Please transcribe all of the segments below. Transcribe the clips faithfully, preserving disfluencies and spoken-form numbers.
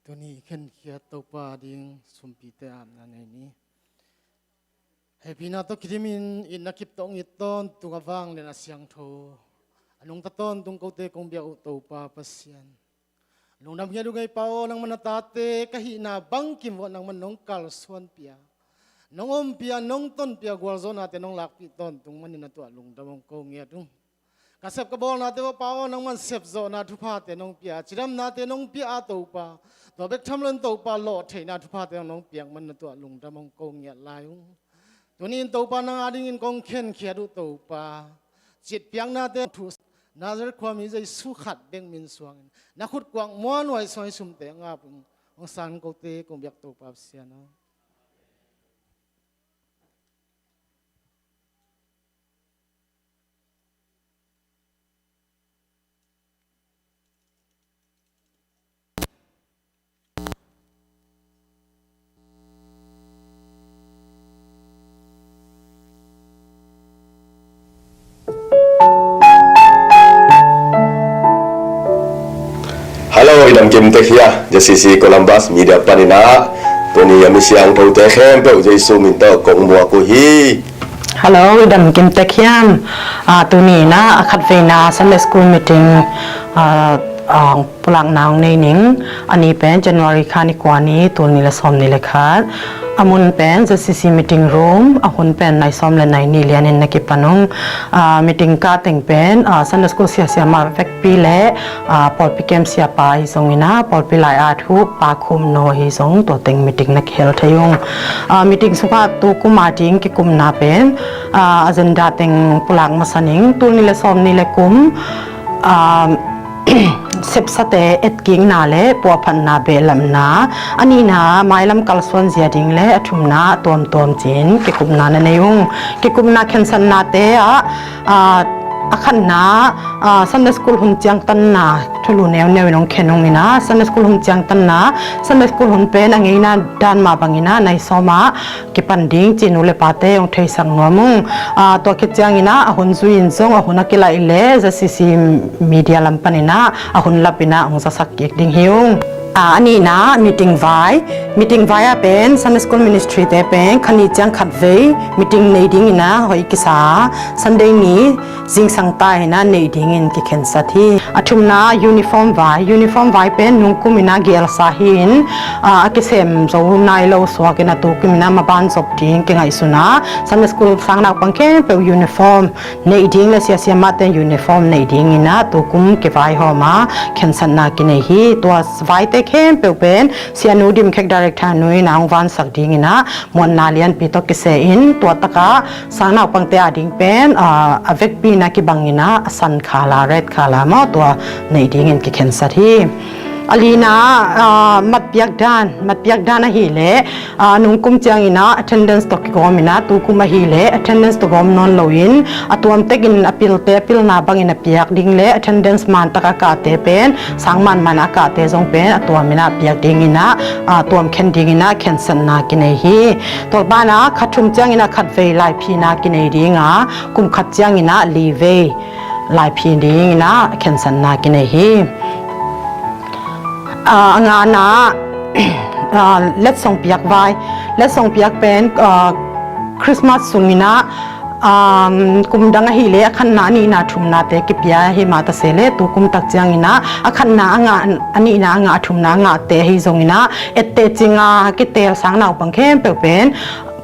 Tuni khenkhiat Topa ding sumpite apna nei ni. Hehpihna tawh kidimin itna kip tawh hong it tawntung a vanglian a siangtho, a nungta tawntung kote kong biak uh Topa Pasian, lungdam ngiat uh ngei Pa aw, nangman a tate ka hihna bangkim vawh nangman nong kalsuanpih a, nong ompih a, nong tonpih a, gualzawhnate nong lakpih tawntung manin a tuah lungdam hong ko ngiat uh. Ka sep ka bawlnate vawh Pa aw, nangman sepzawhna thuphate nong pia, cidamnate nong pia a Topa, tua bek tham loin Topa lawhtheihna thuphate nong piak manin a tuah lungdam hong ko ngiat lai uh. Tuni in Topa nang adingin kong khenkhiat uh Topa, citpiaknate thu Nazareth khuami Jesu khat bek min suangin na khut kuak muanhuai suangin sumte a ngap in hong sang kote kong biak Topa Pasian aw. Hello, i damkim tek hia? J C C Columbus Media panin ah tuni a mi siangthote khempeuh Jesu min tawh kong muak uh hi. Hello, i damkim tek hiam? Ah, tuni in ah a khatveina Sunday School meeting, ah, ah, pulakna hong nei ning. A ni pen January kha ni kua ni, tul nih le sawm nih le khat. A mun pen J C C meeting room, a hun pen nai sawm le nai nih lianin na kipan ung. Ah, meeting kah teng pen, ah, Sunday School siasia mah vekpi le, ah, pawlpi kem siapa ahi zongin ah, pawlpi lai-at uh Pa Khum Naw ahi zong tua teng meeting na kihel thei ung. Ah, meeting sungah tu kum a ding kikumna pen, ah, agenda teng pulak masa ning. Tul nih le sawm nih le kum, ah, sepsate etkikna le puahphatna behlamna, a nihna mailam kalsuan zia ding le a thumna a tuamtuam cin kikupna na nei ung. Kikupna khensatnate ah, ah, a khatna, ah, Sunday School hun ciangtanna thulu neuneu in hong khen ung in ah, Sunday School hun ciangtanna, Sunday School hun pen a ngeina dan mah bangin ah nai sawm ah kipan ding ci nu le pate hong theisak nuam ung. Ah, tua khit ciangin ah a hun zui in zong a hun a kilaih le J C C media lam panin ah a hun lap in ah hong zasak kik ding hi ung. Ah, a nihna meeting vai. Meeting vai ah pen Sunday School ministry te pen kha nih ciang khatvei meeting nei dingin ah hoih kisa. Sunday ni zingsang ta in ah neih dingin kikhensat hi. A thumna uniform vai, uniform vai pen nungkum in ah gelsa hi-in, ah, a kisem zo nai lo suak in ah tukum in ah maban zop ding kingaihsun a, Sunday School sang naupang khempeuh uniform neih ding le siasia mahte uniform neih dingin ah tukum kivaihawm a, khensatna kinei hi. Tua vaite khempeuh pen Sianu Dim Khek director nu in ah hong vansak dingin ah muanna lianpi tawh kise in, tua takah sang naupangte a ding pen, ah, a vekpi in ah kibangin ah a san khala, red khala maw, tua neih dingin kikhensat hi. A lina, ah, matpiak dan, matpiak dan ahih leh, ah, nungkum ciangin ah attendance tawh kigawm in ah, tukum ahih leh attendance tawh gawm nawn loin a tuamtekin a pilte a pilna bangin a piak ding le attendance mantak a kahte pen, sang manman a kahte zong pen a tuam in ah piak dingin ah, ah, tuam khen dingin ah khensatna kinei hi. Tua banah kha thum ciangin ah khatvei laiphina kinei ding a, kum khat ciangin ah livei laiphi dingin ah khensatna kinei hi. Ah, a ngana, ah, letsong piak vai. Letsong piak pen, ah, Christmas sungin ah, um, kum dang ahih leh a khatna, a nihna, a thumnate kipia hi mah ta se leh, tukum tak ciangin ah a khatna a ngah, a nihna a ngah, a thumna a ngahte ahi zongin ah etteh cinga kiteel sang naupang khempeuh pen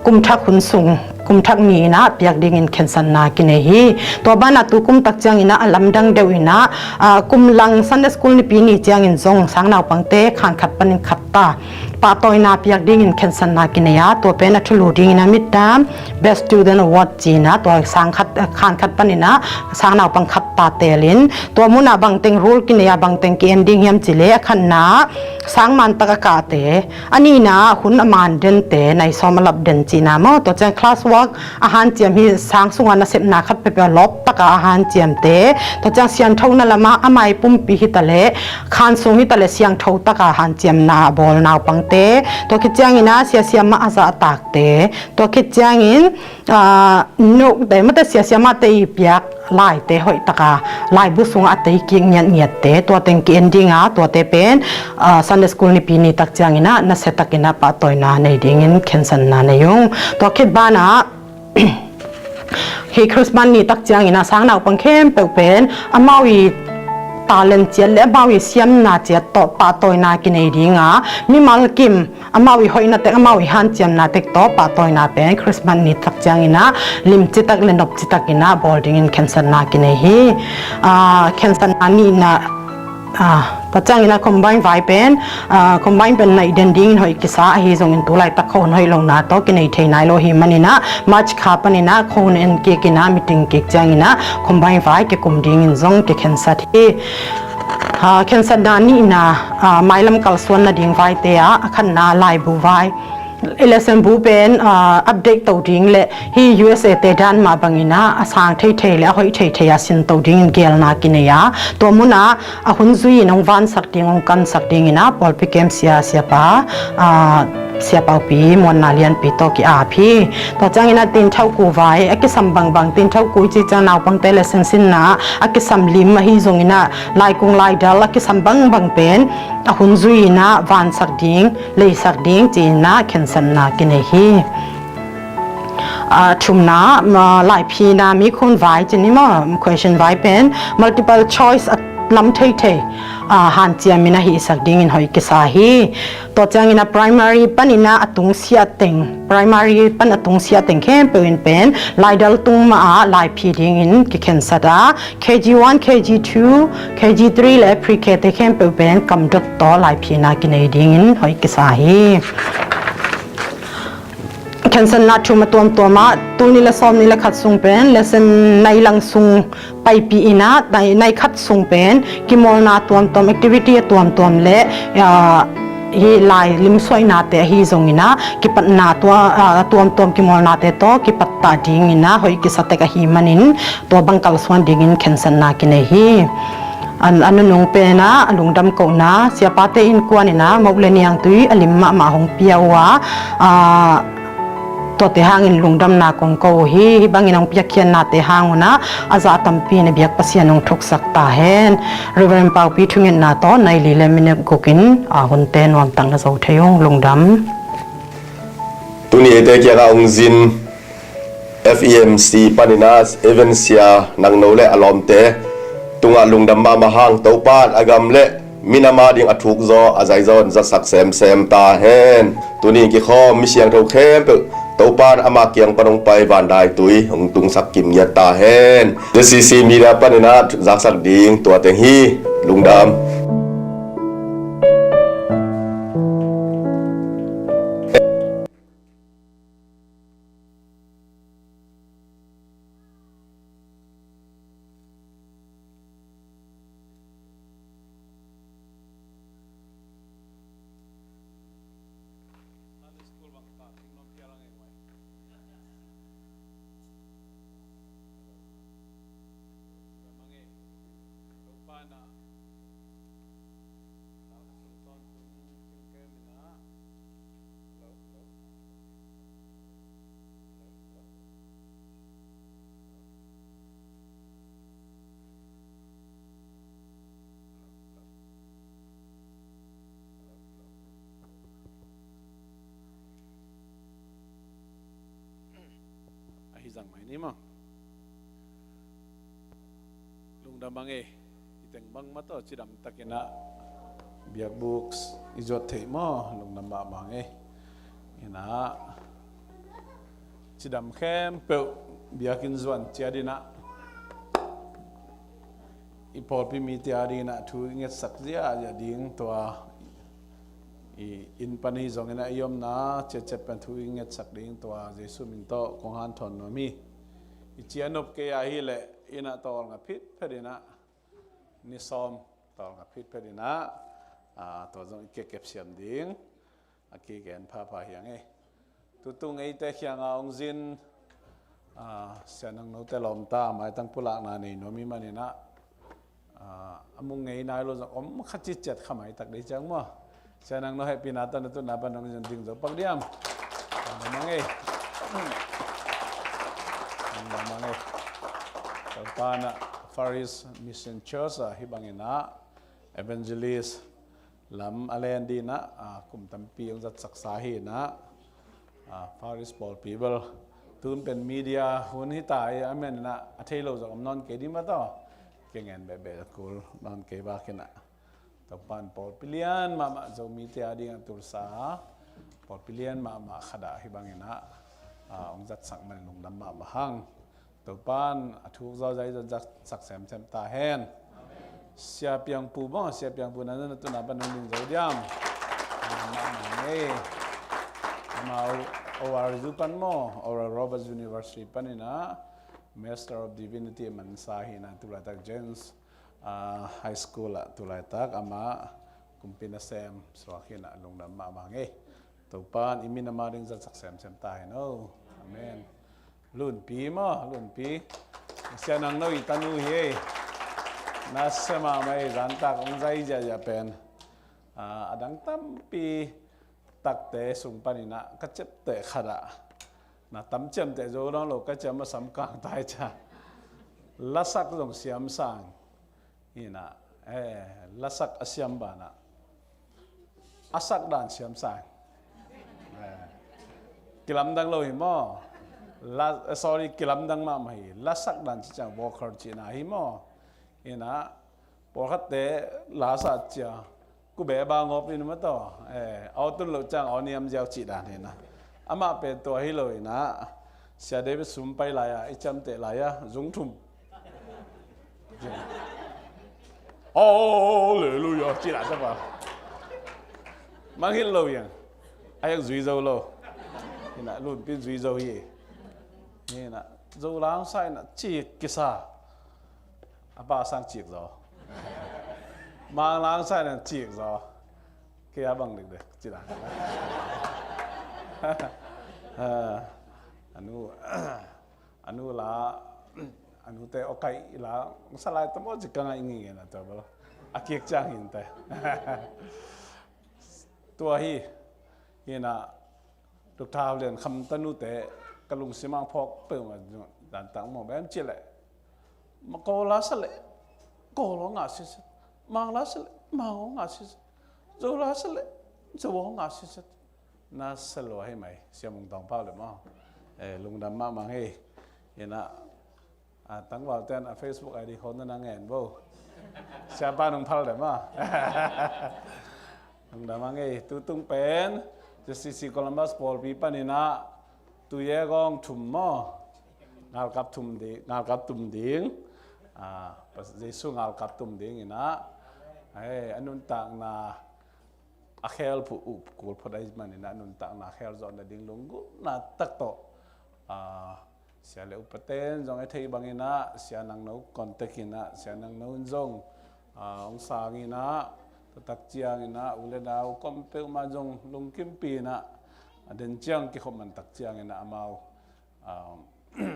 kum thak hun sung, kum thak ni in ah piak dingin khensatna kinei hi. Tua banah tukum tak ciangin ah a lamdang deuh in ah, ah, kum lang Sunday School nipi ni ciangin zong sang naupangte khan khat panin khat ta pahtawina piak dingin khensatna kinei a, tua pen a thulu dingin ah midterm Best Student Award ci in ah, tua sang khat, khan khat panin ah sang naupang khat ta teelin, tua munah bangteng rule kinei a, bangteng ki-en ding hiam cih leh, a khatna sang mantak a kahte, a nihna hun a man dente, nai sawm a lap den cihna maw, tua ciang class work a hanciam hi, sang sungah nasepna khat peuhpeuh a lawp taka a hanciamte, tua ciang sianthona lamah a mai pumpi hi ta leh, khan sung hi ta leh siangtho taka hanciamna a bawl naupangte, tua khit ciangin ah siasia mah a zahtakte, tua khit ciangin, ah, note, mate siasia mahte i piak, laite hoih taka laibu sungah a tei kik ngiatngiatte tua teng ki-en dinga, tuate pen, ah, Sunday School nipi ni tak ciangin ah nasia takin ah pahtawina nei dingin khensatna nei ung. Tua khit banah hih Christmas ni tak ciangin ah sang naupang khempeuh pen amau i talent ciat le amau i siamna ciat tawh pahtawina kinei dinga, mimal kim amau i hoihna tek, amau i hanciamna tek tawh pahtawina pen Christmas ni tak ciangin ah limci tak le nopci takin ah bawl dingin khensatna kinei hi. Ah, khensatna nihna, ah, tua ciangin ah combine vai pen, ah, combine pen naih den dingin hoih kisa, ahi zongin tu laitak khua hun hoih lohna tawh kinei thei nai lo hi manin ah March kha panin ah khua hun en kik in ah meeting kik ciangin ah combine vai kikum dingin zong kikhensat hi. Ah, khensatna nihna, ah, mailam kalsuan nading vaite ah a khatna laibu vai. Lesson bu pen, ah, update to ding le hih U S A te dan mah bangin ah a sang theithei le a hoih theithei a sin to dingin geelna kinei a, tua munah a hun zui-in hong vansak ding, hong kansak dingin ah pawlpi kem sia, siapa, ah, Sia Paupi Muanna Lianpi tawh ki-ap hi. Tua ciangin ah tinthoku vai a kisam bangbang, tinthoku i cih ciang naupangte lesson sinna a kisam lim ahi zongin ah laikung laidal a kisam bangbang pen a hun zui-in ah vansak ding, leisak ding ci-in ah khensatna kinei hi. A thumna, ma, laiphina mikhun vai ci ni maw, question vai pen multiple choice a lam theithei, a, hanciamin a hihsak dingin hoih kisa hi. Tua ciangin ah primary panin ah a tungsiah teng, primary pan a tungsiah teng khempeuh in pen laidal tung mah ah laiphi dingin kikhensat a, K G one, K G two, K G three le Pre-K te khempeuh pen kamdot tawh laiphina kinei dingin hoih kisa hi. Khensatna thum a tuamtuam ah, tul nih le sawm nih le khat sung pen lesson nai lang sung paipih in ah, nai, nai khat sung pen kimawlna tuamtuam, activity a tuamtuam le, ah, hih lai limsuaihnate ahi zongin ah kipatna tua, ah, tuamtuam kimawlnate tawh kipattah dingin ah hoih kisa tek ahi manin tua bang kalsuan dingin khensatna kinei hi. A, a nunung pen ah a lungdam kohna, siapate innkuan in ah moh le niangtui a lim mahmah hong pia uh a, ah, tuate hangin lungdamna kong ko uh hi. Hih bangin hong piakkhiatnate hang un ah a zah tampi in a biak Pasian hong thuksak ta hen. Reverend Paupi thungetna tawh nai li le minute guk in, ah, hunte nuamtak na zo thei ung. Lungdam. Tuni eite kiangah hong zin F E M C panin ah Evansia Nangno le a lawmte tungah lungdam mahmah hang, Topan a gam le minam ading a thuk zaw a zai zaw in zatsak semsem ta hen. Tuni kikhawm mi siangtho khempeuh Topan ama kiang pan hong pai vanlai tui hong tungsak kim ngiat ta hen. Z C C Media panin ah zaksak ding tua teng hi. Lungdam. Ahi zang mai ni maw. Lungdam a ngei. I teng bangmah tawh cidam takin ah biakbuk i zuat theih maw, lungdam mahmah ngei. Inah cidam khempeuh biakinn zuan ciat inah i pawlpi mite adingin ah thu i ngetsak ziahziah ding tua i inn pan hi zongin ah i omna ciatciat pen thu i ngetsak ding tua Jesu min tawh kong hanthawn nuam hi. I cianop kei ahi leh inah tawlnga phitphet inah ni sawm tawlnga phitphet inah, ah, tua zong i kekep siam ding a kigen phapha hi a ngei. Tutung eite kiangah hong zin, ah, Sia Nangnote lawmta maitang pulakna nei nuam i maninah, ah, a mung ngei nai lo zong om kha ciciat kha maitak dei ciang maw. Sia Nangno hehpihna tawh na tutna pan hong zin ding zo pak diam. Lungdam a ngei. Lungdam a ngei. Topa in ah Far East Mission Church ah hih bangin ah evangelist lam a len dingin ah, ah, kum tampi hong zatsaksa hi in ah, ah, Far East pawlpi bel tun pen media hun hi ta hi a, a man in ah a thei lo zong om nawn kei ding mah tawh. Kingen behbeh a kul nawn kei bak in ah. Topa in pawlpi lian mahmah Zomite a ding a tulsa, pawlpi lian mahmah khat ah hih bangin ah, ah, hong zatsak man lungdam mahmah hang. Topa in a thuk zawzai zong zatsak semsem ta hen. Sia Piangpu bang, Sia Piangpu na na tuna pan hong ding zo diam. Lungdam mahmah hang ei. Amau O R U pan maw, Oral Roberts University panin ah Master of Divinity mansa hi in ah tulaitak James ah, High School ah tulaitak amah kumpi nasem suak hi in ah lungdam mahmah hang ei. Topa in i min amah ding zatsak semsem ta hen o. Amen. Lunpi maw, Lunpi. Sia Nang No i tanu hi ei. Nasia mahmah ei, zantak hong zai ziahziah pen. Ah, a dang tampi takte sung panin ah ka ciamteh khat ah, na tam ciamteh zo dong lo, ka ciam a sam kang tai cia. Lasak zong siam sang hi in ah, eh, lasak a siam banah a sak dan siam sang. Eh, kilamdang lo hi maw? La, eh, sorry, kilamdang mahmah hi. Lasak dan ci ciang vocal cihna hi maw? Hi in ah, pawlkhatte la sa cia, ku be ba ngawp in mah tawh, eh, aw tun loh ciang aw niam ziau cih dan hi in ah. Amah pen tua hi lo in ah, Sia David sum pai lai-a i ciamteh lai-a zung thum. Halleluia cih dan sa pa. Mangngilh lo hiang. A hiang zui zo lo. Hi in ah Lunpi zui zo hi. Hi in ah Zo lang sa in ah cik kisa. A pa sang cik zaw. Mang lang sa in ah cik zaw. Kei a bang dekdek ci dan. Ah, a nu, a nu la, a nute awkaih la, sa lai ta maw ci ka ngaih ngingin a tua bel. A kik ciang hi in teh. Tua hi, hi in ah, Doctor Hau Lian Kham tanute ka lungsim ah phawk peuhmah dan tang maw, bang hiam cih leh, ma Kawl la sa leh Kawl aw ngah siset, Mang la sa leh Mang aw ngah siset, Zo la sa leh Zo aw ngah siset. Na sa lua hi mai, Sia Mung Tawng Pau le maw. Eh, lungdam mahmah hi. Hi in ah, a tangvalte in a Facebook I D khawng na na ngen bo. Siapa nung phal le maw. Lungdam hang ei, tutung pen J C C Columbus pawlpi panin ah tuye gawng thum maw, ngalkap thum ding, ngalkap tum ding, ah, Jesu ngalkap tum ding in ah, eh, a nuntakna a khel phuh uh kul phot ahih manin ah a nuntakna khel zawh nading lunggulhna tak tawh, ah, Sia le upaten zong a thei bangin ah, Sia Nang No contact in ah, Sia Nang No in zong, ah, hong sang in ah, tua tak ciangin ah u le nau kom peuhmah zong lungkimpi in ah, a den ciang kikhop man tak ciangin ah amau, ah,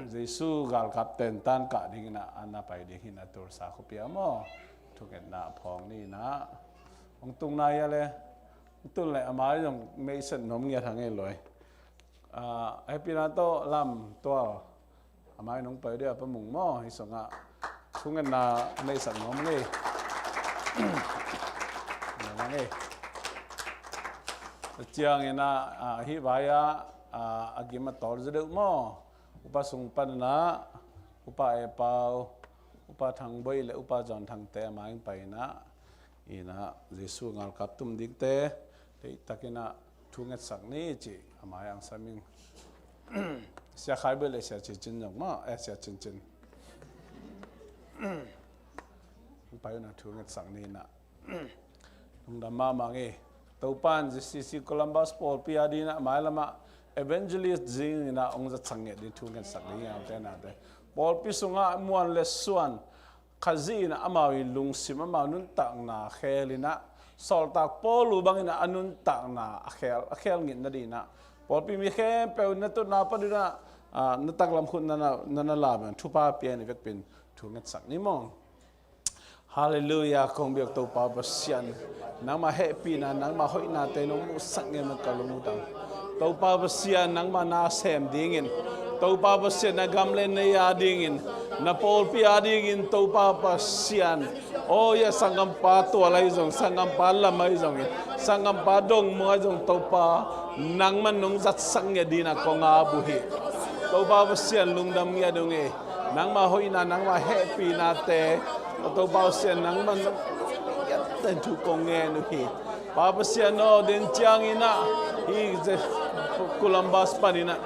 Jesu galkap tentan kah dingin ah a na pai ding hi in ah Tulsa khuapi ah maw, thungetna a phawng ni in ah, hong tung nai a le, hong tun le amah zong meihset nuam ngiat hang ei loi. Ah, Happy na tawh lam tual. Amah in hong pai dia pa mung maw, hi sungah thungetna neihsak nuam ngei. Nuam ngei. Ciangin ah, ah, hih vai-ah, ah, a gim a tawl zaw deuh maw. Upa sung panin ah, Upa E Pau, Upa Thang Boih le Upa John Thangte amah in pai in ah, in ah, Jesu ngalkap tum dingte, deihtakin ah, thu ngetsak ni cih, amah in ang sam ing. Sia Khai Boih le Sia Cin Cin zong maw, eh, Sia Cin Cin. Pai un ah thu ngetsak ni in ah. Lungdam mahmah ngei. Topa in J C C Columbus pawlpi a dingin ah mailam ah evangelist zing in ah hong zatsak ngiat ding thu ngetsak ding hi hangte nate. Pawlpi sungah muan le suan Khazih in ah amau i lungsim amau nuntakna khel in ah, sawltak Paul uh bangin ah a nuntakna a khel, a khel ngit nadingin ah, pawlpi mi khempeuh na tutna pan un ah, ah, na taklam khut na na, na na lam in thupha pia in i vekpi in thu ngetsak ni maw. Halleluiah, kong biak Topa Pasian. Nangmah hehpihna, nangmah hoihnate nong muhsak ngei mah ka lungtang. Topa Pasian, nangmah na sem dingin, Topa Pasian, na gam le na lei a dingin, na pawlpi a dingin, Topa Pasian, aw, ia sanggampa tual ahi zong, sanggampa lam ahi zongin, sanggampa dongmung ahi zong, Topa, nangman nong zatsak ngiat dingin ah kong ap uh hi. Topa Pasian, lungdam ngiat ung ei. Nangma hoihna, nangma hehpihnate, aw Topa Pasian, nangman nong ngiat dingin thu kong ngen uh hi. Pa Pasian aw, den ciangin ah hih Columbus panin ah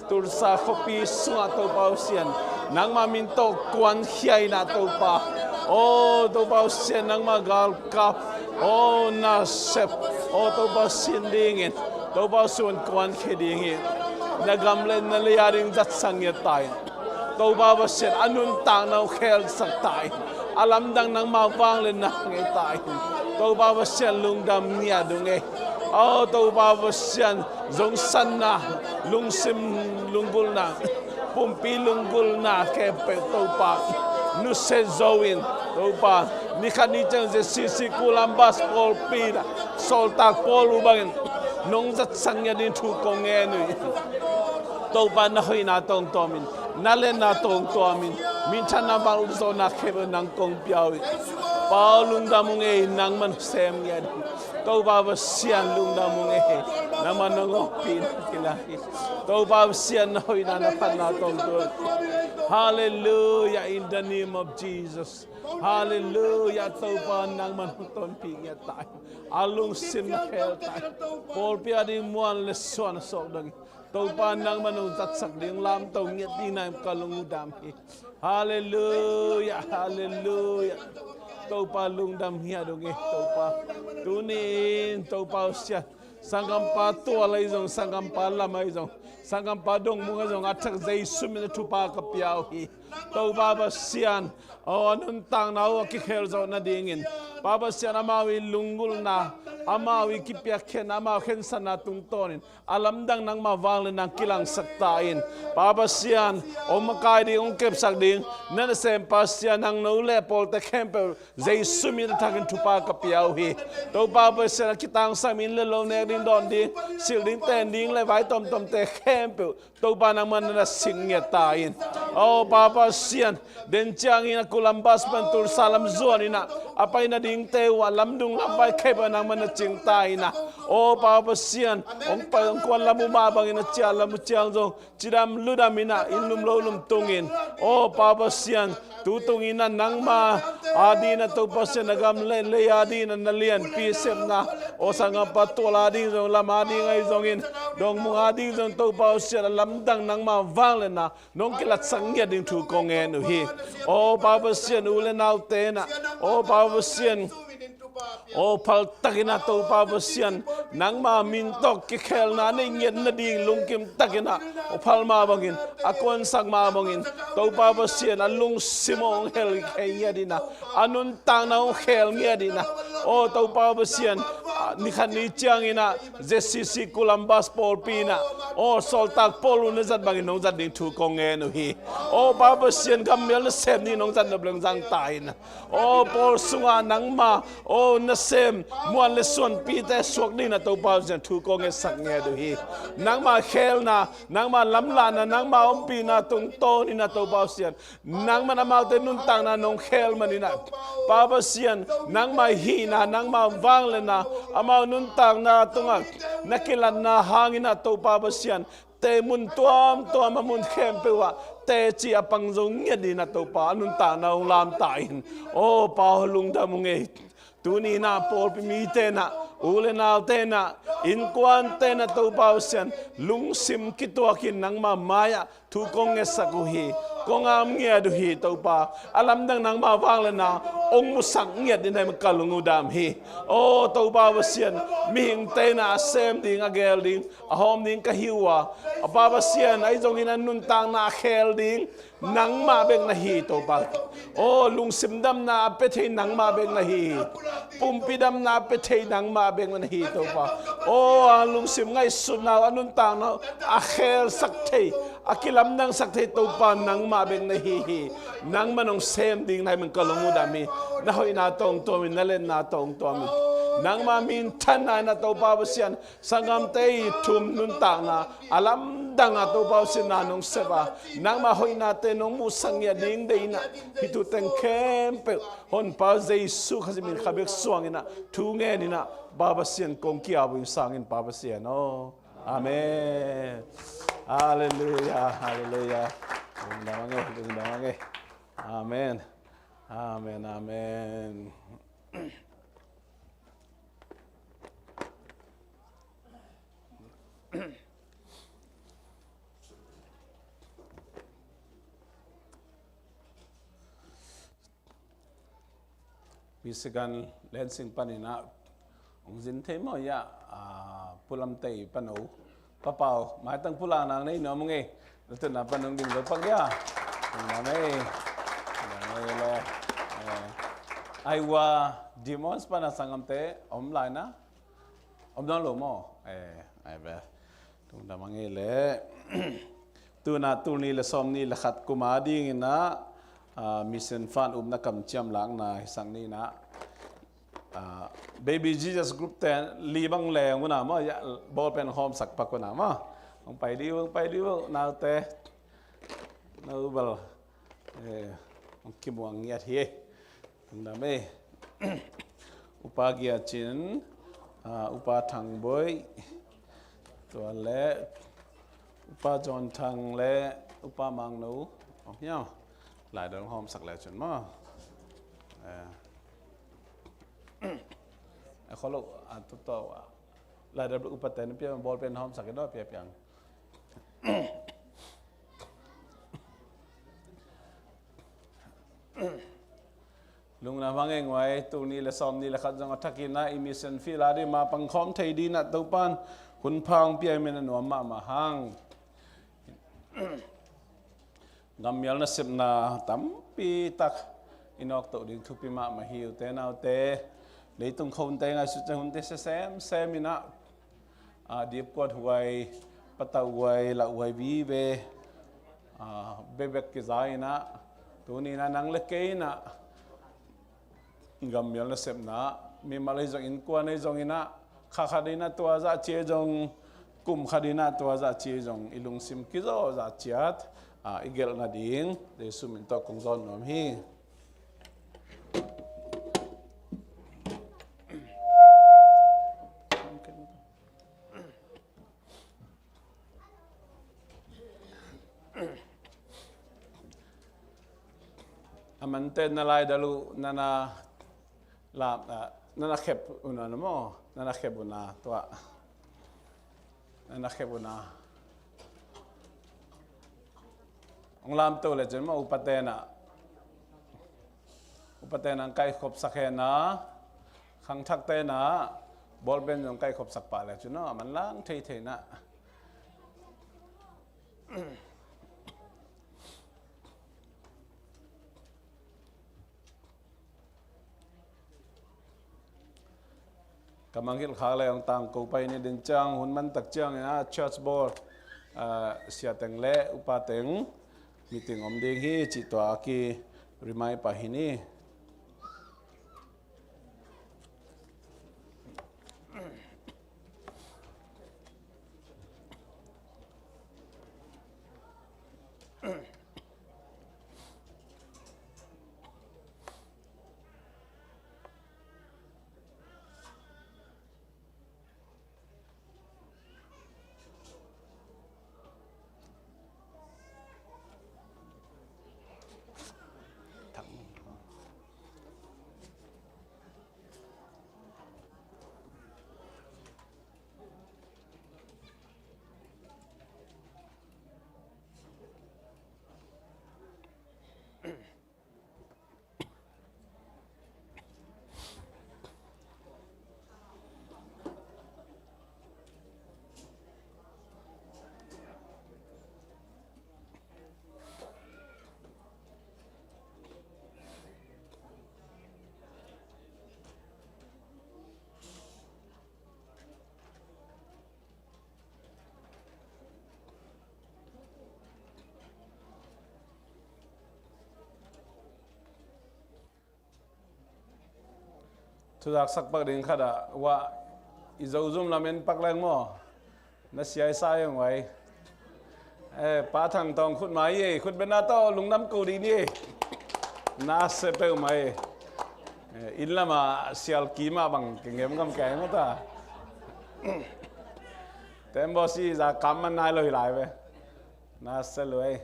Tulsa khuapi sungah, Topa Pasian, nangma min tawh kuankhia in ah, Topa. Aw Topa Pasian, nangma galkap, aw nasep, aw Topa Pasian dingin, Topa Pasian kuankhia ding hi. Na gam le na lei a ding zatsak ngiat ta in, Topa Pasian, a nuntakna uh khelsak ta in, a lamdang nangma vangliatna ngei ta in, Topa Pasian, lungdam ngiat ung ei. Aw Topa Pasian, zongsanna, lungsim lunggulhna, pumpi lunggulhna khempeuh, Topa, nusia zo in, Topa, ni khat ni ciang ZCC Columbus pawlpi in ah sawltak Paul uh bangin nong zatsak ngiat dingin thu kong ngen uh hi. Topa, na hoihna tawh hong tuamin, na liatna tawh hong tuamin, minthanna, vangliatna, zawhna khempeuh nang kong pia uh hi. Pa aw, lungdam ung ei, nangman sem ngiat ding. Topa Pasian, lungdam ung ei, nangman nong ompih in ah kilang hi. Topa Pasian, na hoihna, na phatna tawh hong tua. Halleluiah, in the name of Jesus. Halleluiah, Topa, nangman hong tonpih ngiat ta in, a lungsim na khel ta in, pawlpi a ding muan le suan a suak dongin, Topa, nangman hong zatsak ding, lamto ngiat dingin ah ka lung uh dam hi. Halleluiah, halleluiah. Topa, lungdam ngiat ung ei, Topa. Tuni-in, Topa Pasian, sanggampa tual ahi zong, sanggampa lam ahi zong, sanggampa dongmung ahi zong, a thak Jesu min a thupha ka pia uh hi. Topa Pasian, aw, a nuntakna uh a kikhel zawh nadingin, Pa Pasian, amau i lunggulhna, amau i kipiakkhiatna, amau khensanna tungtawnin a lamdang nangma vangliatna kilangsak ta in, Pa Pasian, hong makai ding, hong kepsak ding na nasem Pasian, nang no le pawlte khempeuh Jesu min a thakin thupha ka pia uh hi. Topa Pasian, a kitangsam inn le lo, nek ding, dawn ding, silh ding, ten ding le vai tuamtuamte khempeuh, Topa, nangman na sik ngiat ta in. Aw Pa Pasian, den ciangin ah Columbus pan Tulsa lam zuan in ah, a pai nadingte uh ah lamdung lamvai khempeuh nangman na cing ta in ah, aw Pa Pasian, hong pai hong kuan lam uh mah bangin a ciah lam uh ciang zong cidam ludam in ah, inn lum lo lum tungin, aw Pa Pasian, tu tungin ah nangma a dingin ah, Topa Pasian, na gam le lei a dingin ah na lianpi sepna, aw sanggampa tual a ding zong, lam a ding ahi zongin, dongmung a ding zong, Topa Pasian, a lamdang nangma vangliatna nong kilatsak ngiat ding thu kong ngen uh hi. Aw Pa Pasian, u le naute in ah, aw Pa Pasian, aw phaltakin ah, Topa Pasian, nangma min tawh kikhelna nei ngiat nading lungkim takin ah, aw phal mah bangin, a kuansak mah bangin, Topa Pasian, a lungsim aw hong hel khia ngiat in ah, a nuntakna hong khel ngiat in ah, aw Topa Pasian, a, ni khat ni ciangin ah ZCC Columbus pawlpi in ah, aw sawltak Paul uh na zat bangin nong zat ding thu kong ngen uh hi. Aw Pa Pasian, gammial nasem dingin nong zat nop leng zang ta in ah, aw Paul sungah nangma, aw nasem muan le suanpite suak dingin ah, Topa Pasian, thu kong ngetsak ngiat uh hi. Nangma khelna, nangma lamlahna, nangma ompihna tungtawnin ah, Topa Pasian, nangman amaute nuntakna nong khel manin ah, Pa Pasian, nangma hihna, nangma vangliatna amau nuntakna tungah na kilatna hangin ah, Topa Pasian, tei mun tuamtuam, a mun khempeuh ah teci a pang zo ngiat in ah, Topa, a nuntakna hong lam ta in. Aw Pa aw, lungdam ung ei. Tuni in ah pawlpi mite in ah, u le naute in ah, innkuante in ah, Topa Pasian, lungsim kituakin nangma mai-ah thu kong ngetsak uh hi. Kong ap ngiat uh hi, Topa. A lamdang nangma vangliatna hong musak ngiat dingin ah ka lung uh dam hi. Aw Topa Pasian, mihingte in ah a sem ding, a gel ding, a hawm ding ka hi uh a, a Pa Pasian, ahi zongin a nuntakna a khel ding nangmah bek na hi, Topa. Aw, lungsim damna a pia thei nangmah bek na hi hi. Pumpi damna a pia thei nangmah bek na hi, Topa. Aw, a lungsim ngaihsutna uh, a nuntakna uh a khelsak thei, a kilamdangsak thei, Topa, nangmah bek na hi hi. Nangman hong sem dingin ah ka lung uh dam hi. Na hoihna tawh hong tuamin, na liatna tawh hong tuamin. Nangma minthanna in ah Topa Pasian, sanggamte i thum nuntakna a lamdang ah Topa Pasian na nong sep a, nangma hoihnate nong muhsak ngiat ding deih in ah, hih thu teng khempeuh Honpa Jesu Khazih min kha bek suang in ah, thu ngen in ah, Pa Pasian kong ki-ap uh hing sangin, Pa Pasian aw. Amen. Halleluia, halleluia. Lungdam a ngei, lungdam a ngei. Amen. Amen, amen. Michigan Lansing panin ah hong zin thei maw, ia, ah, Pu Lam Tei pano, Pa Pau, maitang pulak nang nei nuam ung ei. Lututna pan hong ding zo pak ia. Nang ei. Nang ei le. Eh, Iowa Des Moines pana sanggamte om lai na. Om nawn lo maw? Eh, ai ve. Lungdam a ngei le. Tu-in ah tul nih le sawmnih le khat kum a dingin ah, ah, mission fund upna kamciam lakna hi sak ni in ah, ah, Baby Jesus group te li bang leng un ah maw, ia, ball pen hawmsak pak un ah maw. Hong pai dih uh, hong pai dih uh, naute. No bal. Eh, hong kimuang ngiat hi. Lungdam ei. Upa Gia Cin, ah, Upa Thang Boih, tua le Upa John Thang le Upa Mang No. Om hiam? Lai dal hawmsak le cun maw. Eh. A kholo a tu to a. Lai dal upa ten pia ball pen hawmsak i do pia piang. Lungdam a ngei nguai, tul nih le sawmnih le khat zong a thakin ah i mission field a ding mah pangkhawm thei ding in ah Topa'n hun pha hong pia hi, min a nuam mahmah hang. Gammial nasepna tampi tak i nawk toh ding thupi mahmah hi, ute naute. Leitung khonte ngaihsut ciang hunte sia semsem in ah, ah, dipkuat huai, patauh huai, lauhuai vive, ah, bekbek kiza in ah, tuni in ah nang le kei in ah gammial nasepna, mimal ahi zongin, kuan ahi zongin ah, kha khat in ah tua zah ci ahi zong, kum khat in ah tua zah ci ahi zong, i lungsim kizaw zah ciat, ah, i gelh nading Jesu min tawh kong zawn nuam hi. A mante na lai dal uh, na na lam, ah, na na khep uh na, na maw, na na khep uh na, tua. Na na khep uh na. Hong lamto le cun maw, upaten ah, upaten ah hong kaikhopsak hen a, khangthakten ah bawlpen zong kaikhopsak pah le cun a manlang theithei na. Ka mangngilh khak le hong tangko pai ni ding ciang, hun man tak ciangin ah church board, ah, sia teng le upa teng meeting om ding hi cih tua a ki-remind pah hi ni. Thuzak sak pak ding khat ah, wah, i Zozum lam en pak leng maw? Na siaisa eng wai. Eh, Pa Thang Tawng khut mai ei, khut bena tawh lungdam ko dih ni ei. Na se peuh mai. Eh, inn lama sial kima bang kengem ngam kei mata. Tembaw si za kam man nai lo hi lai ve. Na se lo ei.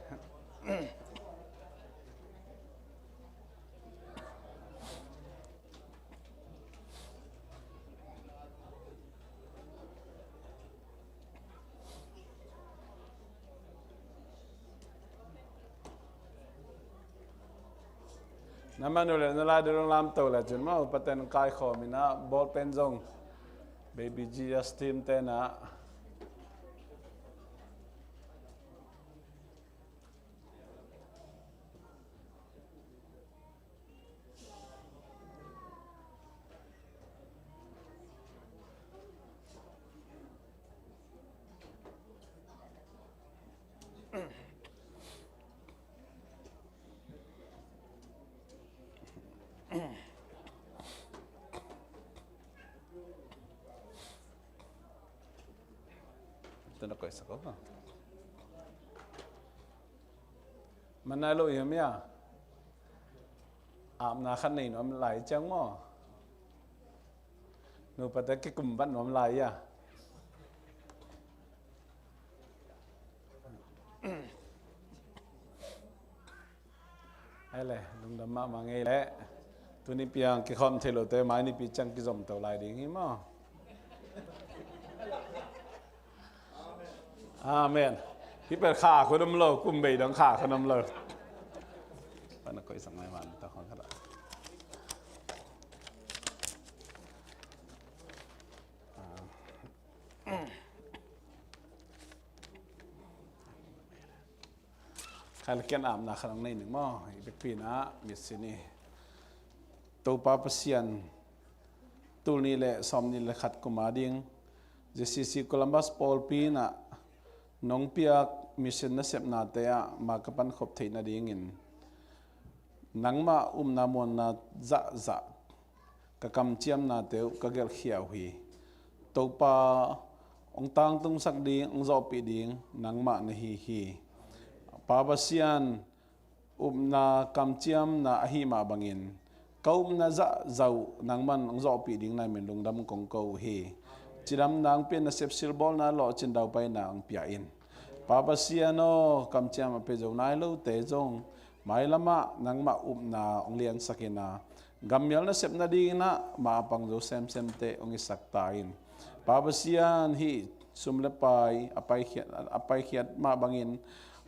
Na manu le na lai dulung lam to le cun maw, paten kai khawm in ah, ball pen zong Baby Jesus team ten ah. Tuna koih sak ko ha. Manai lo i hia? Apna khat nei nuam lai ciang maw? Nupate kikum vat nuam lai ia. Ai le, lungdam mahmah ngei le. Tuni piang kikhawm thei lote mai nipi ciang kizom to lai ding hi maw? Amen. Hi pel kha khun om lo, kum bei dang kha khun om lo. Pana koih sang mai man ta khon kha da. Khan kian apna khan ang nei ning maw? I bekpi na mitsin i Topa Pasian, tul nih le sawm nih le khat kum a ding J C C Columbus pawlpi in ah nong piak mission nasepnate ah ma ka pankhop theih nadingin nangmah upna muanna zahzah ka kamciamnate uh ka gelhkhia uh hi. Topa, hong tangtungsak ding, hong zawhpih ding nangmah na hi hi. Pa Pasian, upna kamciamna ahi mah bangin ka upna zahzah uh nangman hong zawhpih ding nai min lungdam kong ko uh hi. Cidamna hong pia, nasep silbawlna lawhcin daupaina hong pia in. Pa Pasian aw, kamciam a pia zo nai lote zong mailamah nangmah upna hong liansak in a, gammial nasep nadingin ah ma a pang zo semsemte hong hisak ta in. Pa Pasian, hih sum le pai a paikhiat, a paikhiat mah bangin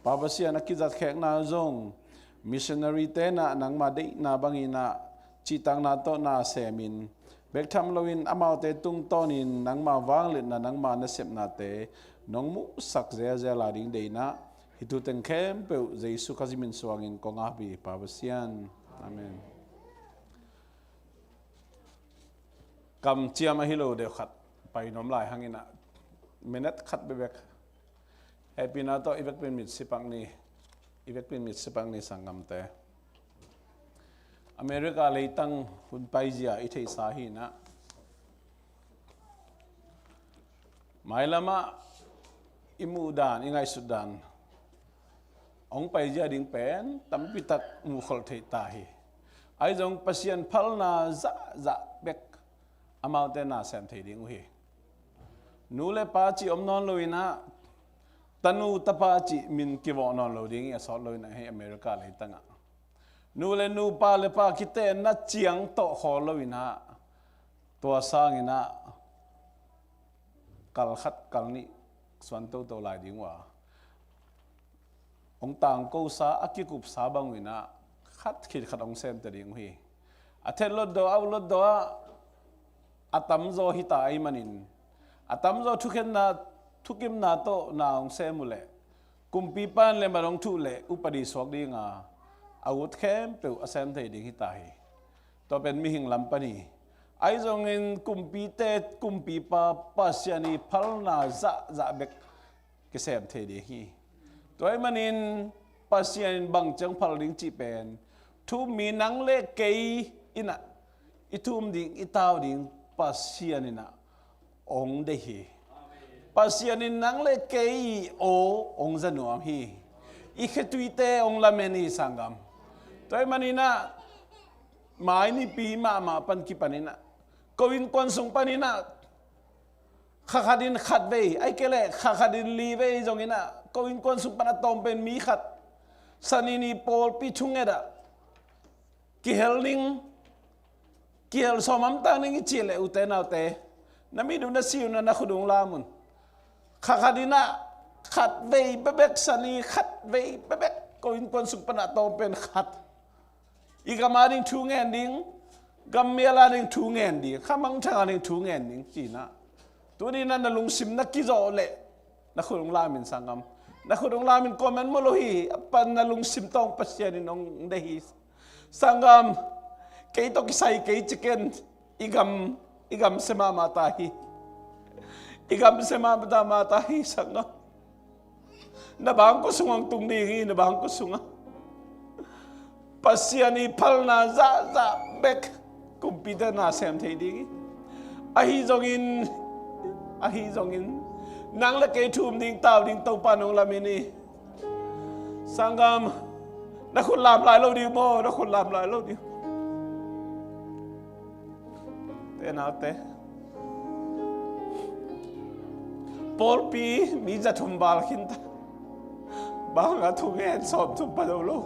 Pa Pasian, a kizatkhekna zong missionary te in ah nangma deihna bangin ah cihtakna tawh na semin, bek tham loin amaute tungtawnin nangma vangliatna, nangma nasepnate nong muhsak zelzel a ding deih in ah, hih thu teng khempeuh Jesu Khazih min suangin kong ap hi, Pa Pasian. Amen. Kamciam ahi lo deuh khat pai nuam lai hangin ah, minute khat bekbek hehpihna tawh i vekpin mit sipak ni, i vekpin mit sipak ni sanggamte. America leitang hun paizia i theihsa hi in ah, mailamah i muhdan, i ngaihsutdan hong paizia ding pen tampitak muhkholh theih ta hi. Ahi zong Pasian phalna zahzah bek amaute na sem thei ding uh hi. Nu le pa cih om nawn lo in ah, tanu tapa cih min kivawh nawn lo ding hi a sawt lo in ah, hih America leitangah nu le nu, pa le pa kitenna ciang tawh khawl lo in ah, tua sangin ah kal khat kal nih suan toto lai ding uh a, hong tangkosa, a kikupsa bang uh in ah khat khit khat hong semte ding uh hi. A thet lotdaw, a ut lotdaw ah a tamzaw hita ahih manin, a tamzaw thukhenna, thukimna tawh na hong sem uh leh, kumpipa in le man hong thuh leh upadi suak ding a, a ut khempeuh a sem thei ding hita hi. Tua pen mihing lam pan hi. Ahi zongin kumpite kumpipa Pasian i phalna zahzah bek kisem thei ding hi. Tua ahih manin Pasian in bang ciang phal ding cih pen thu mi nang le kei in ah, i thum ding, i tau ding Pasian in ah hong deih hi. Pasian in nang le kei i aw hong za nuam hi. I khetuite hong lamen hi, sanggam. Tua ahih manin ah mai Nipi mahmah pan kipan in ah, ko innkuan sung panin ah kha khat in khat vei, ahih kei leh kha khat in li vei zongin ah, ko innkuan sung pan a tawm pen mi khat, Sani ni pawlpi thunget ah kihel ding, kihel sawm hamtang ding i cih leh, ute naute, na mit uh, na si uh, na khut uh hong lam un. Kha khat in ah khat vei bekbek, Sani khat vei bekbek, ko innkuan sung pan a tawm pen khat. I gam a ding thu ngen ding, gam mial a ding thu ngen ding, kha mangthang a ding thu ngen ding, ci-in ah. Tuni-in ah na lungsim na kizawh leh, na khut hong lam in, sanggam. Na khut hong lam in, kuamah in mu lo hi, a pan na lungsim tawh Pasian in hong deih hi. Sanggam, kei tawh kisai kei ci ken, i gam, i gam sia mahmah ta hi. I gam sia mahmah ta, mahmah ta hi, sanggam. Na bangkua sungah hong tung ding hi, na bangkua sungah. Pasian i phalna zahzah bek kumpite na sem thei ding hi. Ahi zongin, ahi zongin, nang le kei thum ding, tau ding Topa in hong lamen hi. Sanggam, na khut lam lai lo ding maw, na khut lam lai lo ding. Ute naute, pawlpi mi za thum val khin ta. Bang a thungen sawm thum pha zo lo.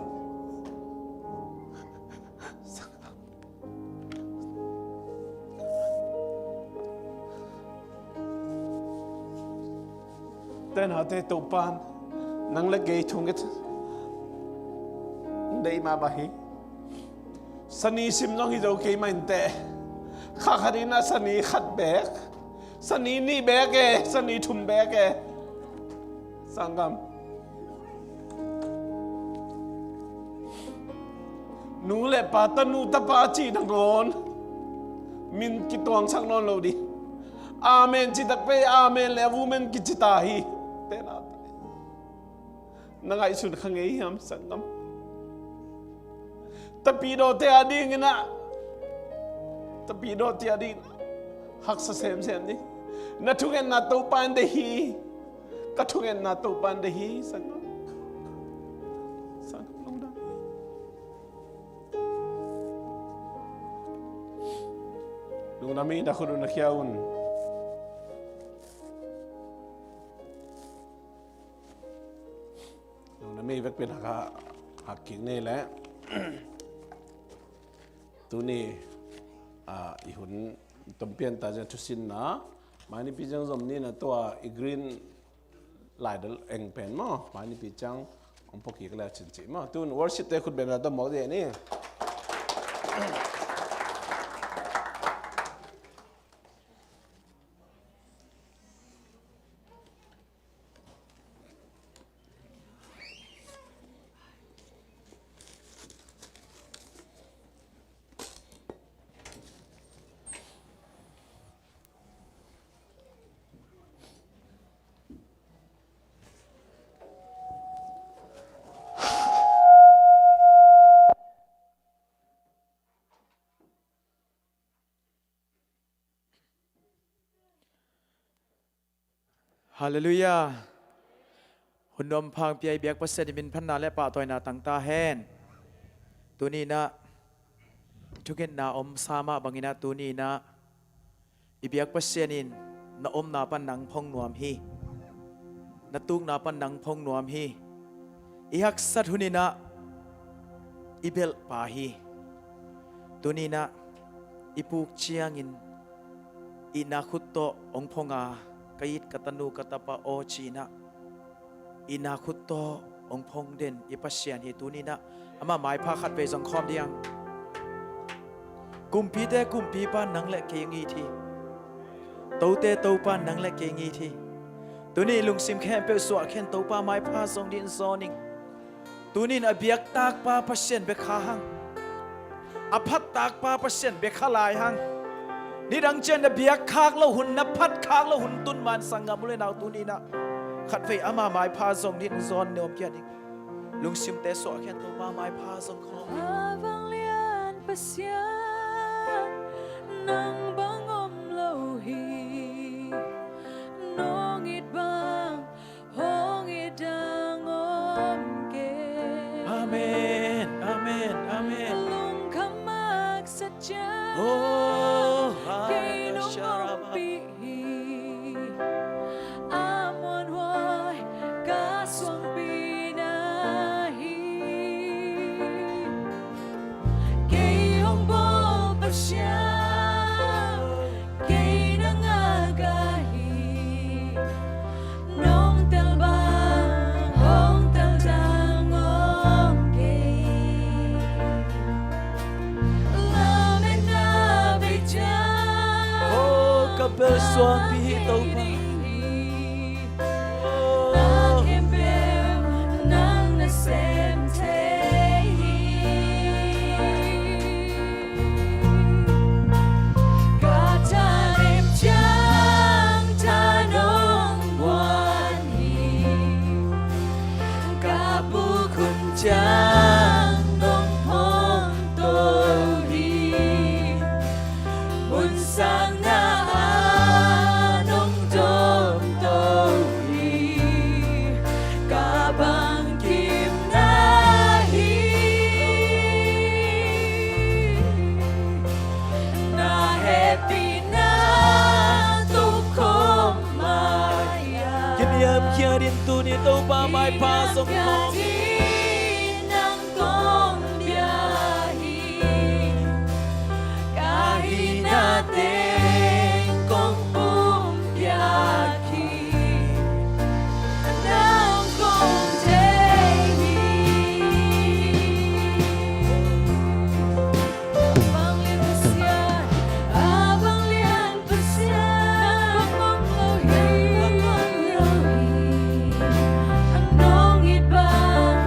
Ute naute, Topa in nang le kei thunget deih mahmah hi. Sani sim zong hi zo kei mah inteh. Kha khat in ah Sani khat beek, Sani nih beek e, Sani thum beek e. Sanggam, nu le pa, tanu tapa cih nangawn min kituangsak nawn lo ding. Amen cih takpi, amen le a vumen kici ta hi. Ute naute, na ngaihsun kha ngei hiam, sanggam? Tapidawte a dingin ah, tapidawte a dingin ah haksa semsem ding. Na thungetna Topa in deih hi. Ka thungetna Topa in deih hi, sanggam. Sanggam, lungdam. Lungdam hi. Na khut uh na khia un. Lungdam hi. Vekpi in hak, hak kik ni leh. Tuni, ah, i hun tom pian ta ciang thusinna, mai Nipi ciang zom ni in ah, tua i green light eng pen maw, mai Nipi ciang hong pua kik leh cin ci maw. Tu-in worship te khut bengna tawh mawk dih ni. Halleluiah. Hun nuam pha hong pia i biak Pasian in min phatna le pahtawina tang ta hen. Tuni in ah thungetna om sa mah bangin ah, tuni in ah i biak Pasian in na omna pan nang phong nuam hi. Na tukna pan nang phong nuam hi. I haksat hun in ah i belh pa hi. Tuni in ah i puk ciangin itna khut tawh hong phong a, ka it, ka tanu, ka tapa aw ci-in ah itna khut tawh hong phong den i Pasian hi. Tuni in ah amah maipha khatvei zong khawm dih hang. Kumpite Kumpipa in nang le kei hong it hi. Tote Topa in nang le kei hong it hi. Tuni lungsim khempeuh suah khen, Topa maipha zong dih in zawn ing. Tuni in a biak takpa Pasian bia kha hang. A phat takpa Pasian bia kha lai hang. Nidang ciang na biak khak loh hun, na phat khak loh hun tun man, sanggam u le nau, tuni in ah khatvei ama maipha zong dih in zawn nuam kiat ing. Lungsimte suah khen, Topa maipha zong khawm ing. A vanglian Pasian, Nang bang om lo hi, nong it bang hong it dang om kei. Amen, amen, amen. Lungkham maksak ciang, oh, kei nong ompih hi. A muanhuai ka suangpi na hi. Kei hong bawl Pasian, kei na ngak ahi. Nong tel bang hong tel dang om kei. Lametna bei ciang, oh, ka bel suangpi hi Topa. Na khempeuh nang na sem thei hi. Ka thanem ciang tha nong guan hi. Ka buk hun ciang nong phawng to hi. Mun sangna ah nong dawm to hi. Ka bangkimna hi. Na hehpihna tukhawm mah hi. Kiniamkhiat in tuni Topa maipha zong khawm. Nang kong bia hi. Ka hihna teng kong pumpiak hi. Nang kong thei hi. Vanglian Pasian, a vanglian Pasian, nang bang om lo hi, nang bang om lo hi. Nong it bang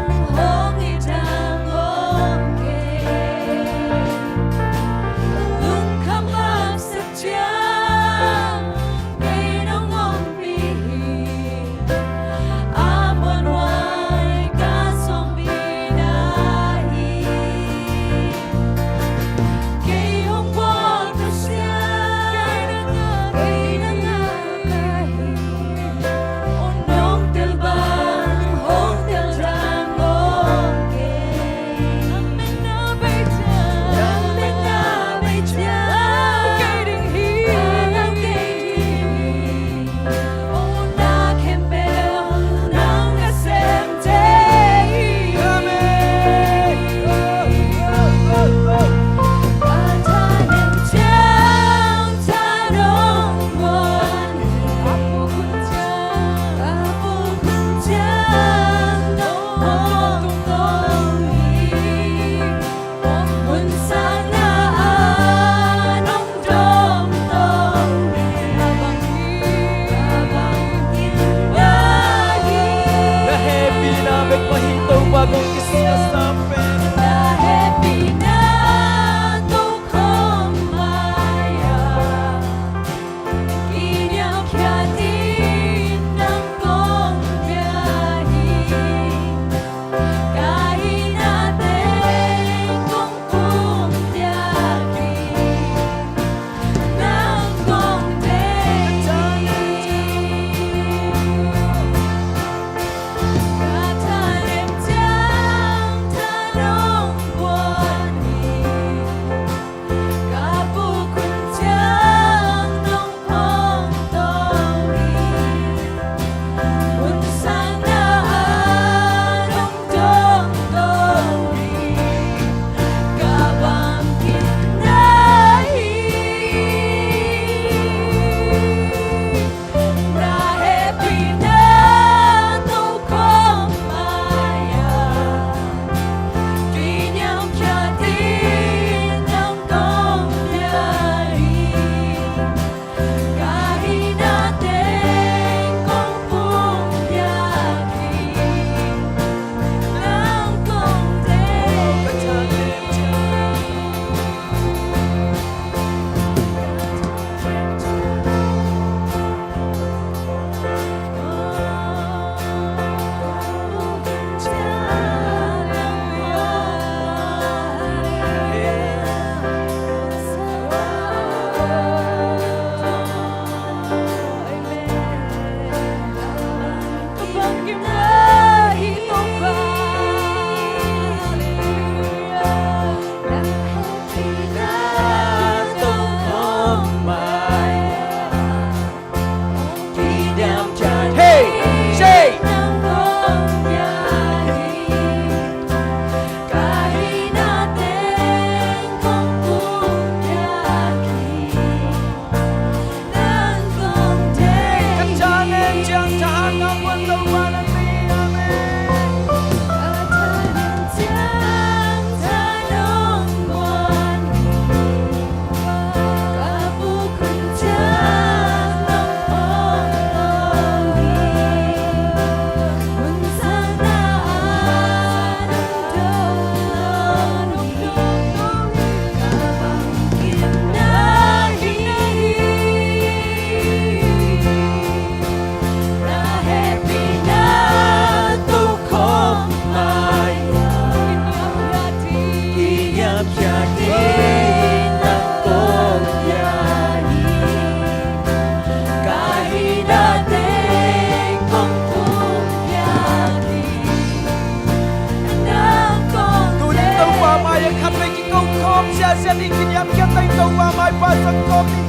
Tuni Topa mai-ah khatvei kiko khawm ziahziah ni, kiniamkhiat tawh Topa mai-ah pacang khawm ni.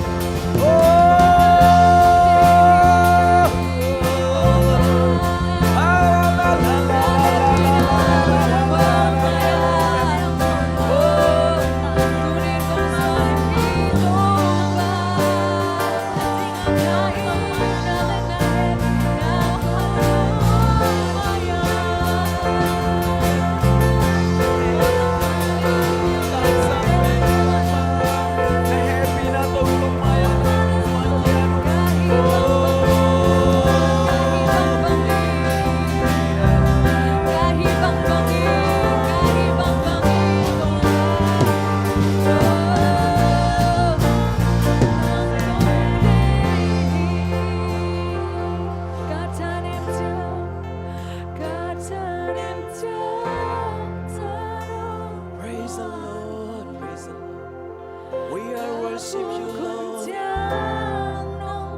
Praise the Lord, praise the Lord. We are worship you, Lord.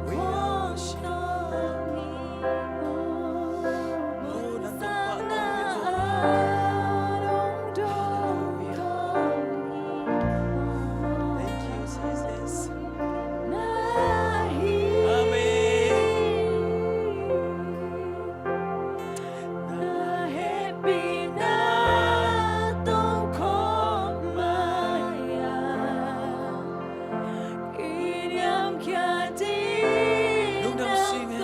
We worship you. Oh, nang tungpah kong hi ko. Thank you, Jesus. Amen. Na hehpihna tawh khawm mai-ah, i niam khia ding lungdam sing e.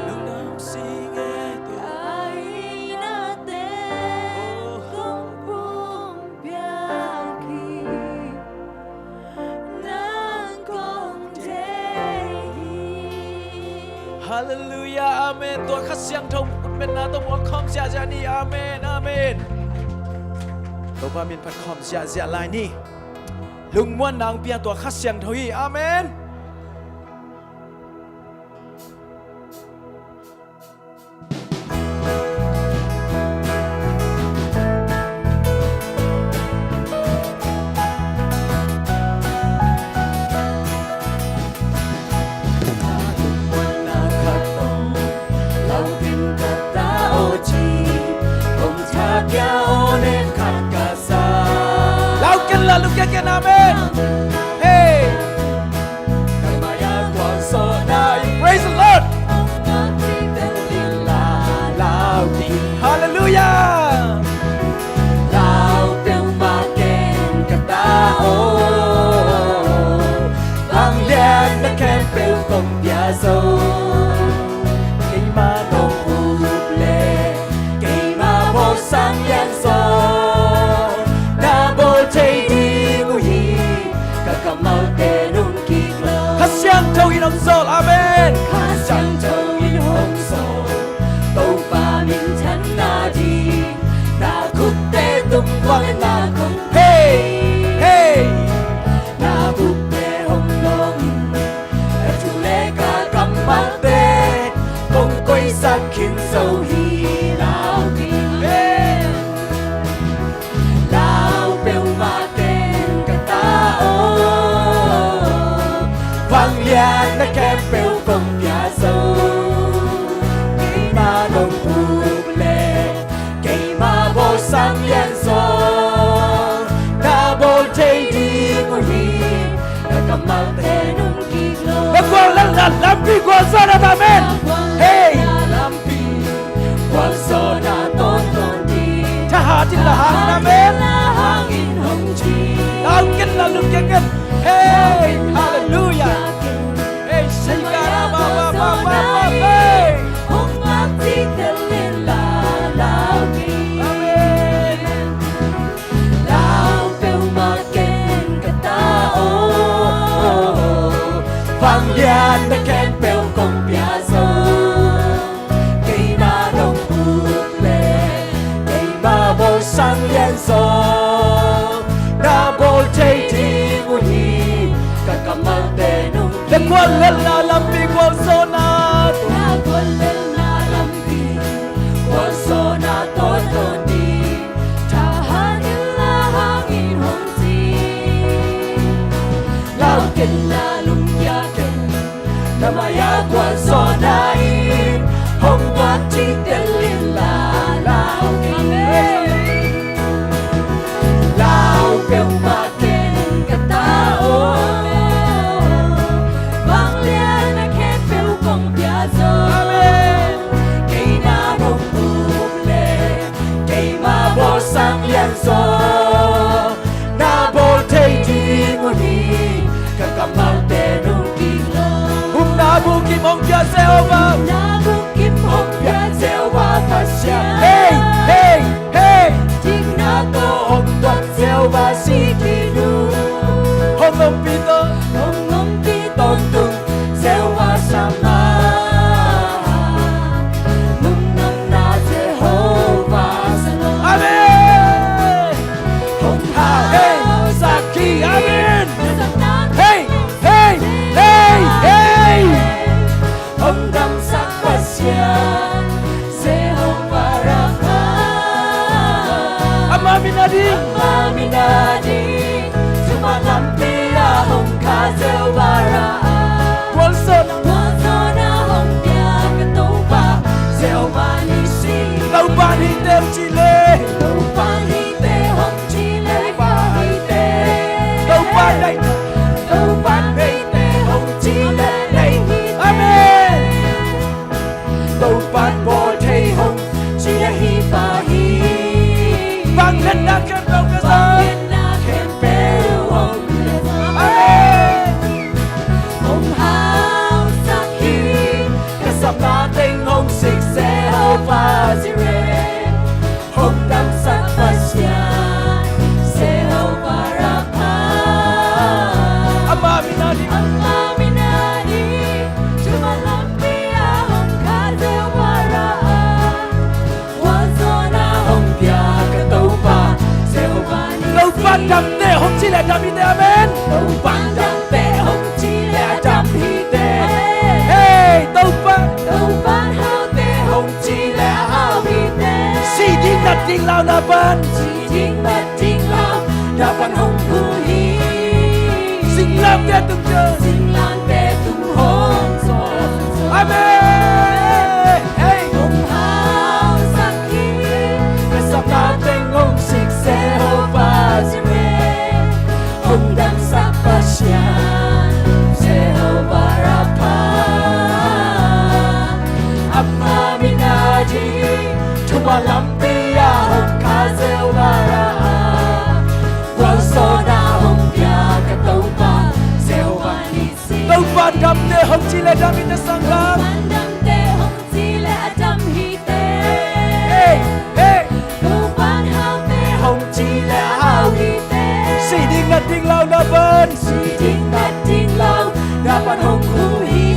Lungdam sing e. Ka hinate kong pumpiak hi. Nang kong deih hi. Halleluiah, amen. Tua Kha Siangtho metna tawh muak khawm ziahziah ni. Amen, amen. Topa min phat khawm ziahziah lai ni. Lungmuanna hong pia tua Kha Siangtho hi. Amen. Lau ken la lungkia ken, amen. Hey. Praise the Lord. Hallelujah. Lau peuhmah ken ka ta aw, vangliatna khempeuh kong pia zo. Keimah nong up leh, keima bawlsang lianzaw na bawl thei ding uh hi. Ka kammalte nung kik lo. Kha Siangtho in hong zawl, amen. Kha Siangtho in hong zawl. Topa minthanna ding na khutte tung vangliatna kong, hey, hey, na khutte hong lawng in, ka thu le ka kammalte kong koihsak khin zo hi. Lau ding, hey. Lau peuhmah ken ka ta aw, vangliatna khempeuh kong pia zo. Keimah nong up leh, keima bawlsang lianzaw na bawl thei ding uh hi. Ka kammalte nung kik lo. Na guallelhna lampi gualzawhna tawh, amen. Hey. Gualzawhna tawntawn ding. Thahat in la hang, amen. Thahat in la hang in hong ci. Lau ken la lungkia ken. Hey, hallelujah. Hey, shikara ba ba ba ba ba, hey. Hong ngak ci tel in la lau ding. Amen. Lau peuhmah ken ka ta aw, vangliatna khempeuh kong pia zo. Keimah nong up leh, keima bawlsang lianzaw na bawl thei ding uh hi. Ka kammalte nung kik lo. Na guallelhna lampi gualzawhna, na guallelhna lampi gualzawhna tawntawn ding. Thahat Lau peuhmah ken ka ta aw, vanglian a khempeuh kong pia zaw. Amen. Kei na hong up leh keima bawlsa lianzaw na bawl thei ding uh hi. Ka kammalte nungkik lo. Upna bukim hong pia Jehovah. Upna bukim hong pia Jehovah Pasian. Hey, hey, hey. Dikna tawh hong tuat Jehovah Siddiqui. Hong ompih tawn, hong ompih tawntung Jehovah Shammah. Lungdamna Jehovah Shalom. Amen. Hong hausak hi. Amen. Hey, hey, hey, hey. Hong damsak Pasian Jehovah Rapha. Amah min a ding, amah min a ding, thuman lampi ah hong kha Jehovah Rapha. Gualzawhna, gualzawhna hong pia ka Topa Jehovah Nissi. Topa hite hong ci leh, Topa hite hong ci leh, Topa hite. Topa hite, Topa hite hong ci leh, amen. Topa'n bawl thei hong ci leh hi pa hi. Vangliatna khempeuh ka zang. Vangliatna khempeuh hong pia zaw. Amen. Hong hausak hi. Ka sapna teng hong sik Jehovah Jireh. Hong damsak Pasian Jehovah Rapha. Amah min a ding, amah min a ding, thuman lampi ah hong kha Jehovah Rapha. Gualzawhna hong pia ka Topa Jehovah Nissi. Topa'n dam teh hong ci leh dam hi teh, amen. Topa'n dam teh hong ci leh a dam hi teh. Hey, Topa. Topa'n hau teh hong ci leh a hau hi teh. Si ding nat ding launa pan, si ding nat ding launa pan hong huh hi. Singlamteh tung zaw, singlamteh tung hong zaw. Amen. Hey. Hong hausak hi. Ka sapna teng hong sik Jehovah Jireh. Hong damsak Pasian Jehovah Rapha. Amah min a ding, thuman lampi ah hong kha Jehovah Rapha. Gualzawhna hong pia ka Topa Jehovah Nissi. Topa'n dam teh hong ci leh dam hi teh, sanglam. Topa'n dam teh hong ci leh a dam hi teh. Hey, hey. Topa'n hau teh hong ci leh a hau hi teh. Si ding nat ding launa pan, si ding nat ding launa pan hong huh hi.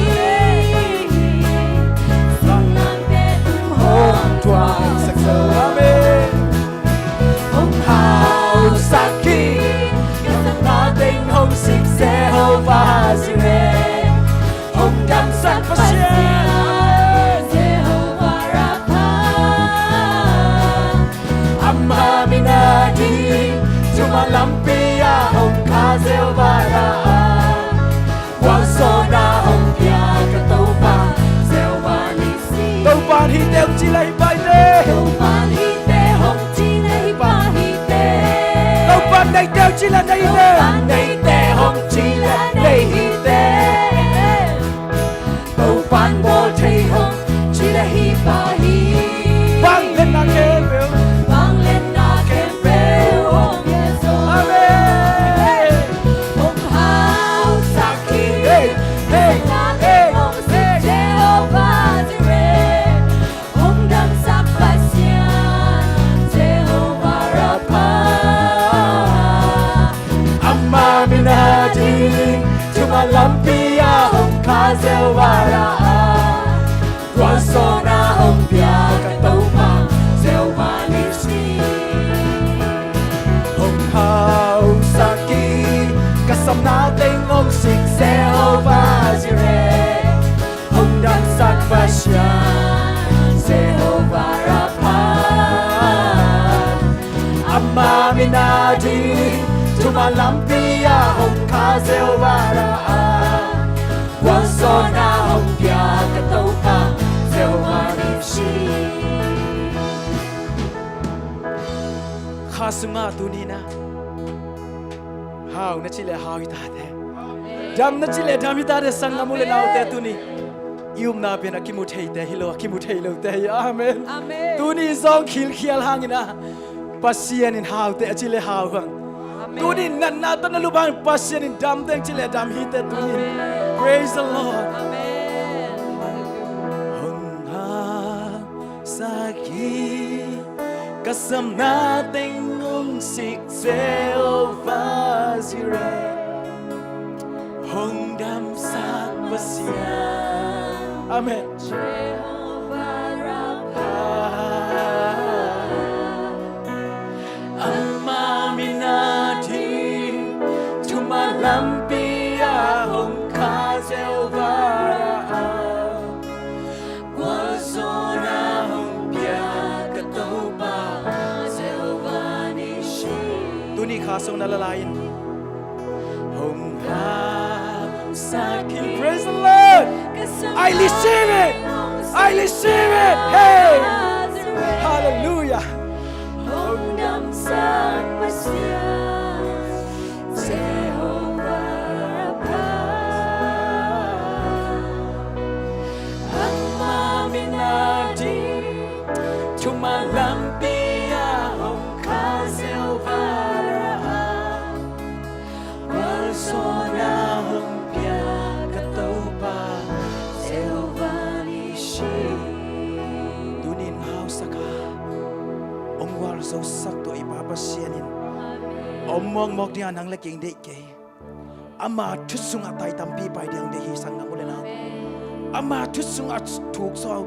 Singlamteh tung hong thuaksak zaw. Amen. Hong hausak hi. Ka sapna teng hong sik Jehovah Jireh. Hong damsak Pasian Jehovah Rapha. Amah min a ding, thuman lampi ah hong kha Jehovah Rapha. Gualzawhna hong pia ka Topa Jehovah Nissi. Topa'n hi teh hong ci leh hi pa hi teh. Topa'n hi teh hong ci leh hi pa hi teh. Topa'n nei teh hong ci leh nei hi teh. Topa'n nei teh hong ci leh nei hi teh. Topa'n bawl thei hong ci leh hi pa hi. Vangliatna khempeuh, vangliatna khempeuh hong pia zaw. Amen. Hong hausak hi. Hey, hey, hey, hong sik Jehovah Jireh. Hong damsak Pasian Jehovah Rapha. Amah min a ding, thuman lampi ah hong kha Jehovah Rapha. Gualzawhna hong pia ka Topa Jehovah Nissi. Hong hausak hi. Ka sapna teng hong sik Jehovah Jireh. Hong damsak Pasian Jehovah Rapha. Amah min a ding, thuman lampi ah hong kha Jehovah Rapha. Gualzawhna hong pia ka Topa Jehovah Nissi. Kha sungah tuni-in ah hau na cih leh hau hi tate. Dam na cih leh dam hi tate, sanggam u le naute. Tuni i upna pen a kimu theite hi lo, a kimu thei lote hi. Amen. Amen. Tuni zong khilkhial hangin ah Pasian in haute a cih leh hau hang. Amen. Tuni natna tawh na lup hangin Pasian in damte a cih leh dam hite tuni. Amen. Praise the Lord. Amen. Hong hau sak hi, ka samna teng hong sik Jehovah Jireh, hong damsak Pasian. Amen. Jehovah Rapha, ama min a ding, thuman lampi ah hong kha Jehovah Rapha. Gualzawhna hong pia ka Topa Jehovah Nissi. Tuni kha sung na la lai-in hong hau sak hi. Praise the Lord. I receive it. I receive it. Hey. Hallelujah. Hong damsak Pasian. Jehovah Rapha, ama min a ding, thuman lampi ah hong kha Jehovah Rapha. Gualzawhna hong pia ka Topa Jehovah Nissi. Tuni-in hausak a, hong gualzosak tua i Pa Pasian in a om mawkmawk ding a nang le kei deih kei. Ama thu sungah tai tampi pai ding deih hi, sanggam u le nau. Ama thu sungah thuk zaw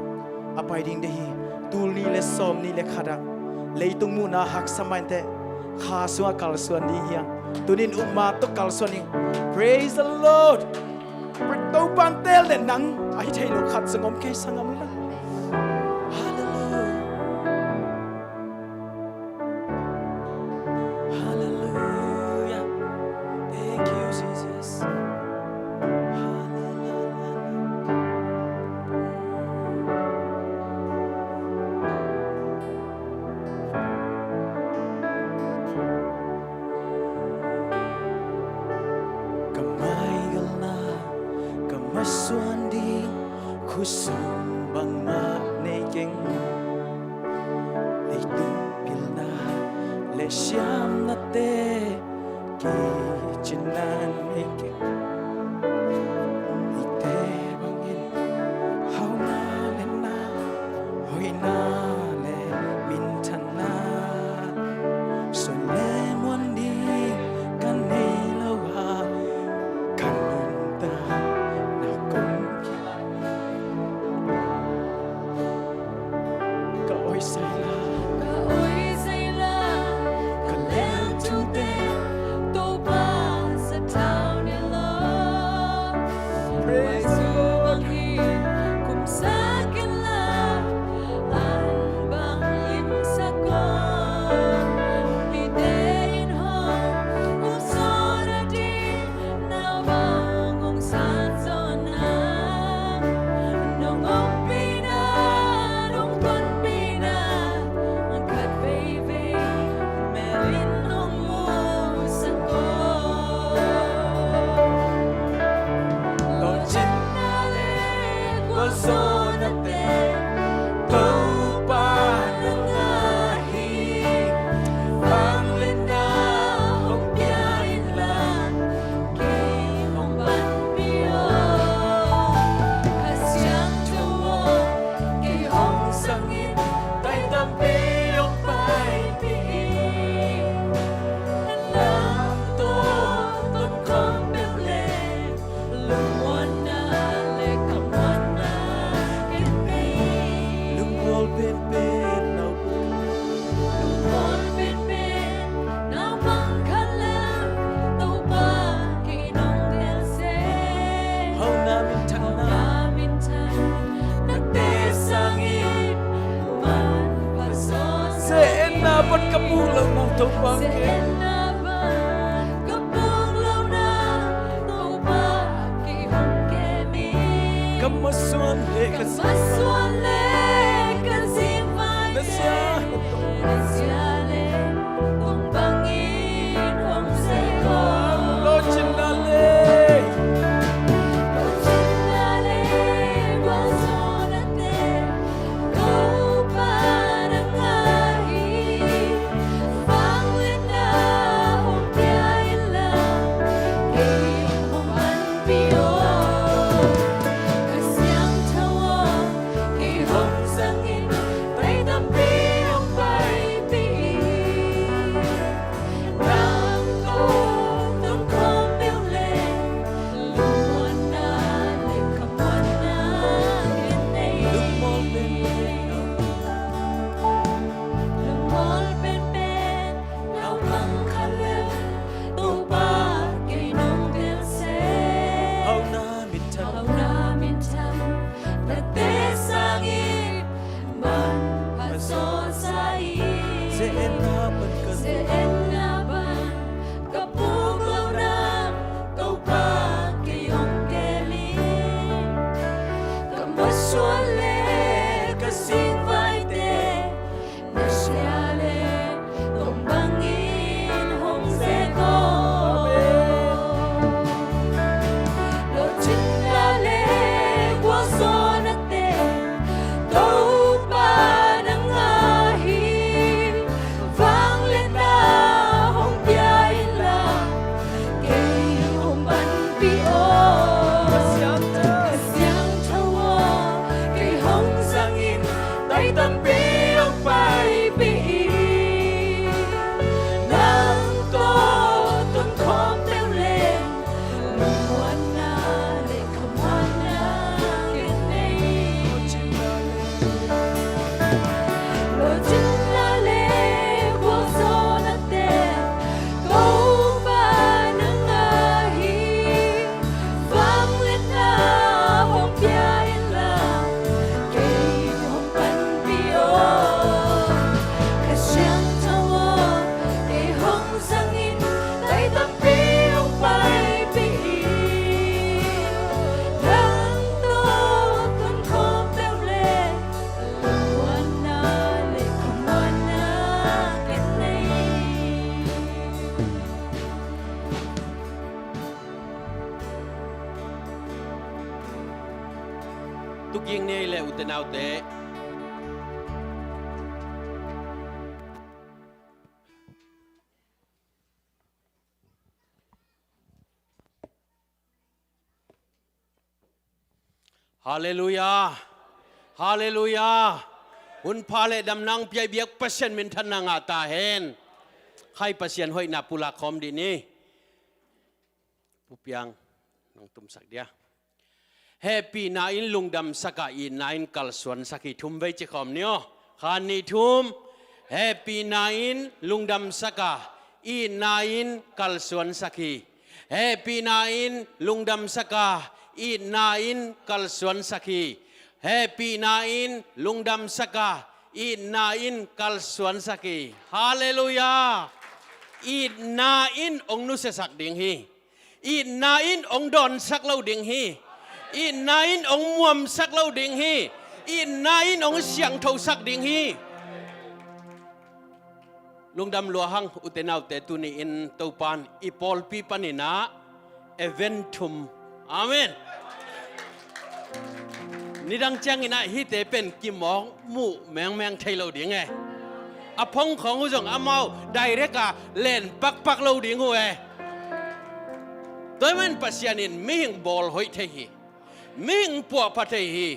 a pai ding deih hi. Tul nih le sawmnih le khat ah leitung muhna haksa mah inteh, kha sungah kalsuan ding hi hang. Tuni-in upna tawh kalsuan ding. Praise the Lord. Topa'n teel le nang a hi thei lo khat zong om kei, sanggam u le nau. Hallelujah. Hallelujah. Thank you, Jesus. Hallelujah. Ka maigalna, ka masuan ding, khutsung bangmah nei keng. Leitung pilna le siamnate kicin nan hi kei. Eite bangin hauhna le na, hoihna le minthanna, suan le muan ding ka nei lo a, ka nuntakna kong Ka oi zai la, ka oi zai la, ka lel thute Topa sathau ni lo. Praise the Lord. Kum sa ken la, an bang lim sa ko. Mite in hong, hong sawn a ding, nau bang hong san zaw na. Nong ompihna, nong tonpihna, khat veivei mel in hong musak ko. Lawhcinna le gualzawhnate Topa nang a hi. Vangliatna hong pia in la, kei hong panpih aw. Kha Siangtho aw, kei hong zang in, tai tampi hong paipih in. Nang tawh tongkhawm peuh le, lungmuanna le kammuanna ken nei. Lungmual penpen naupang, lungmual penpen naupang khat le, Topa kei nong tel se. Hauhna minthanna, hauhna minthanna te sangin man pha zaw. Ze-etna pan ka puk loh nang Topa kei. Ze-etna pan ka puk loh nang Topa kei hong kem in. Ka masuan le ka, ka masuan le ka zingvai, na zia, na zia le Ze-etna pan ka puk lo nang, Topa kei hong kem in. Ka masuan le ka singvaite, na sia le kong bangin hong ze ko. Lawhcinna le gualzawhnate, Topa nang a hi. Vangliatna hong pia inla, kei hong panpih aw. Ka Siangtho aw, kei hong zangin, tai tampi hong paipih in. Nang tawh tun khawm peuh leng, lungmuanna le khamuanna ken nei. Lawhcinna le gualzawhnate, Topa nang a hi. Vangliatna hong pia inla, kei hong panpih aw. Ka Siangtho aw, kei hong zangin, tai tampi hong paipih in. Nang tawh tun khawm peuh leng, lungmuanna le khamuanna ken nei. Tuking ni ei le, ute naute. Halleluiah. Halleluiah. Hun pha le damna hong pia i biak Pasian minthanna ngah ta hen. Khai Pasian hoihna pulak khawm dih ni. Pu Piang, nang tumsak dia. Hehpihna in lungdamsak a, itna in kalsuansak hi. Thum vei ci khawm ni aw. Khat, nih, thum. Hehpihna in lungdamsak a, itna in kalsuansak hi. Hehpihna in lungdamsak a, itna in kalsuansak hi. Hehpihna in lungdamsak a, itna in kalsuansak hi. Halleluiah. Itna in hong nusiasak ding hi. Itna in hong dawnsak lo ding hi. Itna in hong muamsak lo ding hi. Itna in hong siangthosak ding hi. Lungdam lua hang, ute naute, tuni-in Topan i pawlpi panin ah event thum. Amen. Nidang ciangin ah hihte pen kimawk muh mengmeng thei lo ding e. A phone khawng uh zong amau direct a len pakpak lo ding uh e. Tua ahih manin Pasian in mihing bawl hoih thei hi. Mihing puahpha thei hi.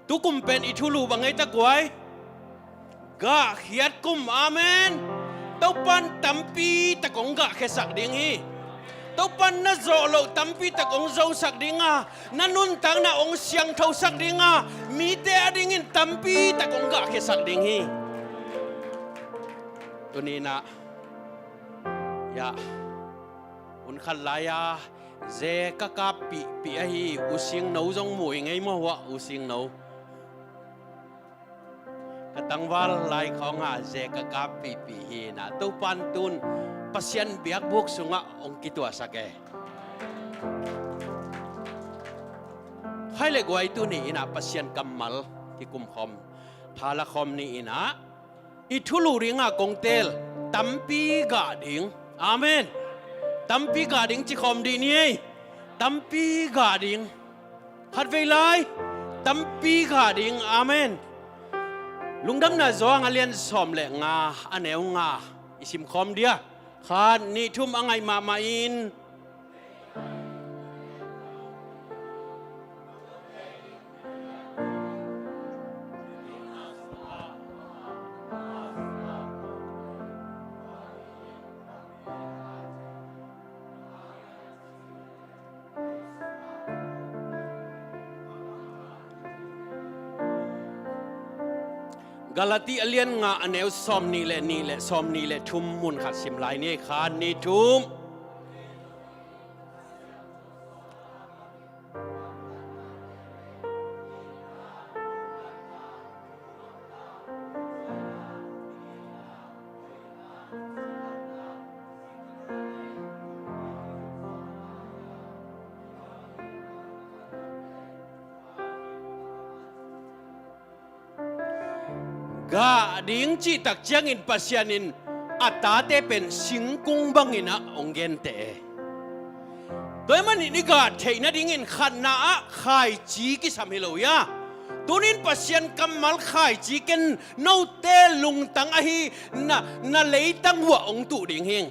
Tukum pen i thulu bang ei ta guai? Gahkhiat kum. Amen. Topan tampi tak hong gahkhiasak ding hi. Topan na zawh loh tampi tak hong zosak ding a, na nuntakna hong siangthosak ding a, mite adingin tampi tak hong gahkhiasak ding hi. Tuni-in ah, ya, hun khat lai-a ze ka kappihpih ahi U Singno zong mu ing ei maw, hua U Singno. Ka tangval lai khawngah ze ka kappihpih hi-in ah, Topan tun Pasian biakbuk sungah hong kituahsak e. Khai le guai, tuni-in ah Pasian kammal kikum khawm, thala khawm ni-in ah, i thulu dingah kong teel, tampi gah ding. Amen. Tampi gah ding ci khawm dih ni ei. Tampi gah ding. Khatvei lai, tampi gah ding. Amen. Lungdamna Johan a lian sawm le nga, a neu nga i sim khawm dia. Khat, nih, thum, a ngaih mahmah in. Galati a lian nga, a neu sawm nih le nih le sawm nih le thum, mun khat sim lai ni. Khat, nih, thum. Gah ding cihtak ciangin Pasian in a tate pen singkung bangin ah hong genteh e. Tua ahih manin i gah theih nadingin khatna ah khaici kisam hi lo hi a. Tunin Pasian kammal khaici ken note lungtang ahi na, na leitang uah hong tuh ding hi.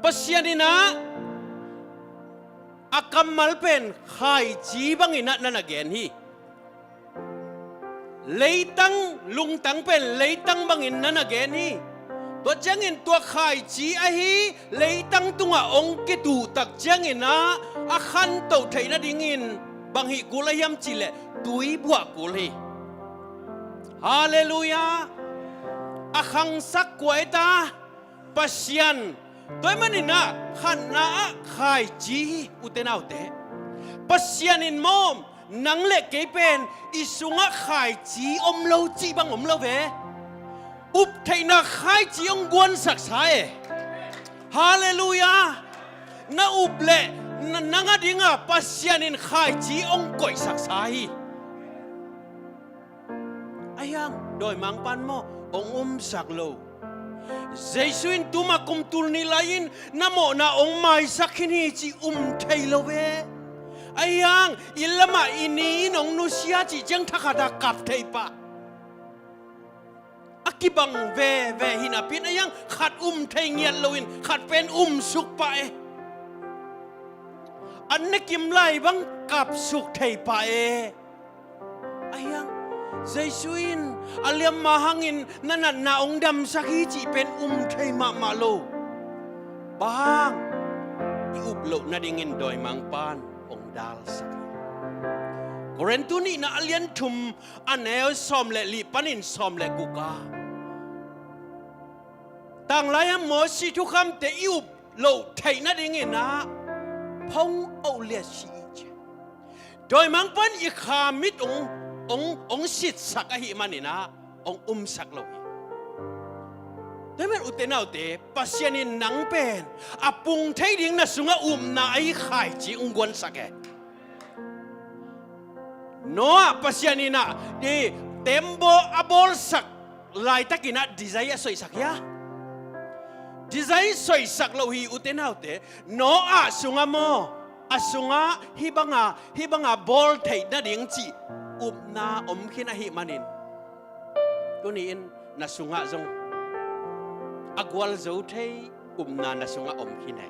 Pasian in ah a kammal pen khaici bangin ah na na gen hi. Leitang lungtang pen leitang bangin na na gen hi. Tua ciangin tua khaici ahi leitang tungah hong kituhtak ciangin ah a khantoh theih nadingin bang hih kul a hiam cihleh tui buah kul hi. Halleluiah. A khangsak kua e ta? Pasian. Tua ahih manin ah khatna ah khaici hi, ute naute. Pasian in maw, nang le kei pen i sungah khaici om lo cih bang om lo ve. Uptheihna khaici hong guansaksa e. Halleluiah. Na up leh na, nang a dinga Pasian in khaici hong koihsaksa hi. Ahi hang dawimangpa'n maw hong umsak lo. Jesu in tuma kum tul nih lai-in na mawhna hong maisak khin hi cih um thei lo ve. Ahi hang inn lamah i ni in hong nusia cih ciang thakhat a kap thei pah. A kibang veve hi napi-in ahi hang khat um thei ngiat loin khat pen umsuk pah e. An ne kim lai bang kapsuk thei pah e. Ahi hang Jesu in a liamma hangin na natna hong damsak hi cih pen um thei mahmah lo. Bang hang i up loh nadingin dawimangpa'n hong dalsak hi. Korintu nihna a lian thum a neu sawm le li panin sawm le guk ah, tanglai-a Mosi thukhamte i up loh theih nadingin ah phong oh liat si i ci. Dawimangpa'n i kha mit hong, hong, hong sitsak ahih manin ah hong umsak lo hi. Tua ahih manin ute naute, Pasian in nang pen a pung thei ding na sungah upna ahi khaici hong guansak e. Noah Pasian in ah i tembaw a bawlsak laitakin ah design a soihsak hia? Design soihsak lo hi, ute naute. Noah sungah maw, a sungah hih banga, hih banga bawl theih nading cih upna om khin ahih manin, tuni-in na sungah zong a gualzo thei upna na sungah om khin e.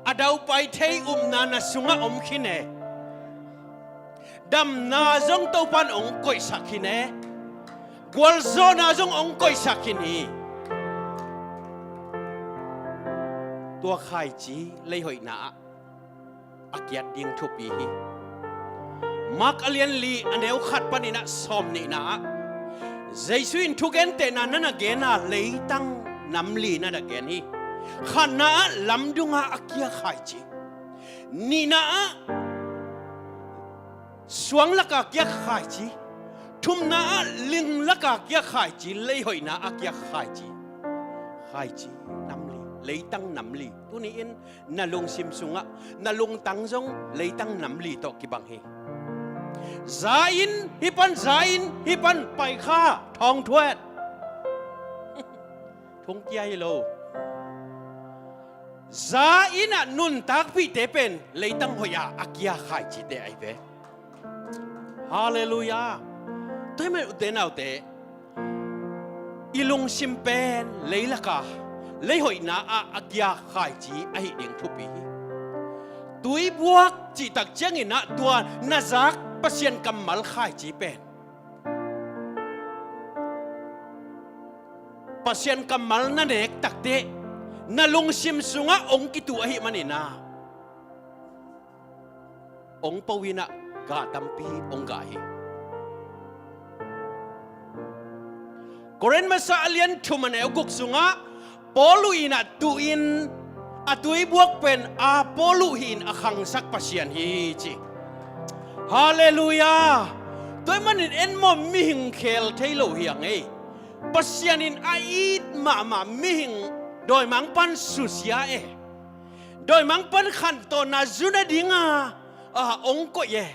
A daupai thei upna na sungah om khin e. Damna zong Topa'n hong koihsak khin e. Gualzawhna zong hong koihsak khin hi. Tua khaici leihoihna ah a kiat ding thupi hi. Mark a lian li a neu khat panin ah sawm nihna ah Jesu in thugentehna na na gen a, leitang nam li na na gen hi. Khatna ah lamdunga a kia khaici. Nihna ah suang laka kia khaici. Thumna ah ling laka kia khaici. Leihoihna a kia khaici. Khaici nam li, leitang nam li. Tuni-in na lungsim sungah na lungtang zong leitang nam li tawh kibang hi. Za in hih pan, za in hih pan, pai kha, thawng thuat. Thung kia hi lo. Za in ah nuntakpihte pen leitang hoih ah a kia khaicite ahi ve. Halleluiah. Tua ahih manin ute naute, i lungsim pen leilaka, leihoihna ah a kia khaici ahih ding thupi hi. Tuibuak cihtak ciangin ah tua na zak Pasian kammal khaici pen, Pasian kammal na nek takteh na lungsim sungah hong kitu ahih manin ah hong po in ah gah tampi hong gah hi. Korin masa a lian thum a neu guk sungah Paul uh in ah tuh in a tuibuak pen Apollo hi in a khangsak pasian hi ci. Halleluiah. Tua ahih manin en maw mihing khel thei lo hi a ngei. Pasian in a it mahmah mihing dawimangpa'n susia e. Dawimangpa'n khantohna zu nadinga, a, hong koih e.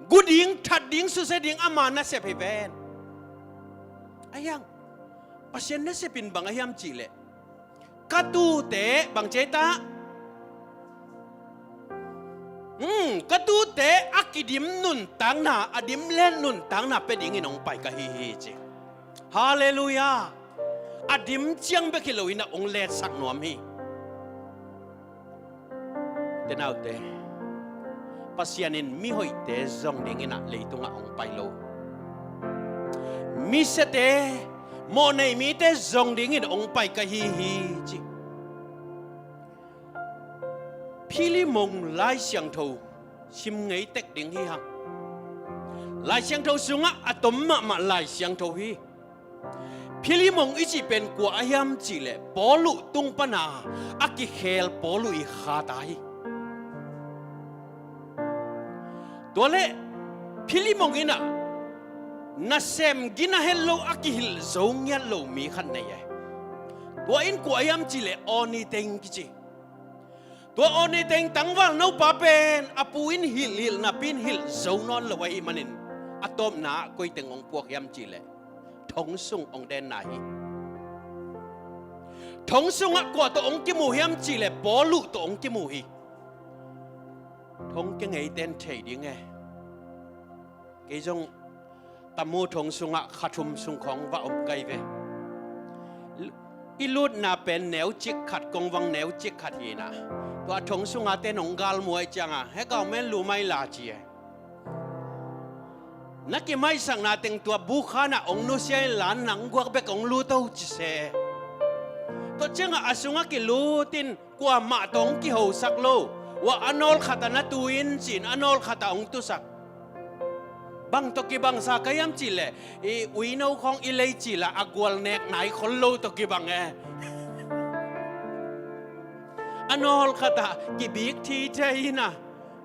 Gu ding, that ding, susia ding ama nasep hi ven. Ahi hang Pasian nasep in bang ahi hiam cih leh, ka tuute bang ci ei ta? Hmm, ka tuute a kidim nuntakna, a dim let nuntakna pia dingin hong pai ka hi hi ci. Halleluiah. A dim ciang bek hi loin ah hong letsak nuam hi. Te naute, Pasian in mihoihte zong dingin ah leitungah hong pai lo. Misiate, mawhnei mite zong dingin hong pai ka hi hi ci. Philemon Lai Siangtho sim ngei tek ding hi hang. Lai Siangtho sungah a tom mahmah Lai Siangtho hi. Philemon i cih pen kua ahi hiam cih leh Paul uh tung pana a kikhel Paul uh i khat ahi. Tua leh Philemon in ah nasem gina het lo a kihilh zo ngiat lo mi khat nei e. Tua in kua ahi hiam cih leh Oniteng kici. Tua Oniteng tangval nopa pen a pu in hilhhilh napi in hilh zo nawn lo ahih manin a tawpna ah koiteng hong puak hiam cih leh thong sung hong denna hi. Thong sungah kua tawh hong kimu hiam cih leh Paul uh tawh hong kimu hi. Thong kengei ten thei ding e. Kei zong tamu thong sungah kha thum sung khawng va om kai ve. I lutna pen neu cik khat, kongvang neu cik khat hi na. Tua thong sunga ten hong galmuai cianga, he kau men lu mai la ci e. Na kimaisakna teng tua bukhan ah hong nusia in la nang guak bek hong lut o ci se. Tua ciangah a sungah kilut in kuamah tawh hong kihosak lo. Ua a nawl khatah na tu in ci-in a nawl khatah hong tusak. Bang tawh kibangsa ka hiam cih leh i uino khawng i lei cih lah a gual nek nai khol lo tawh kibang e. A nawl khatah kibik thithe hi na.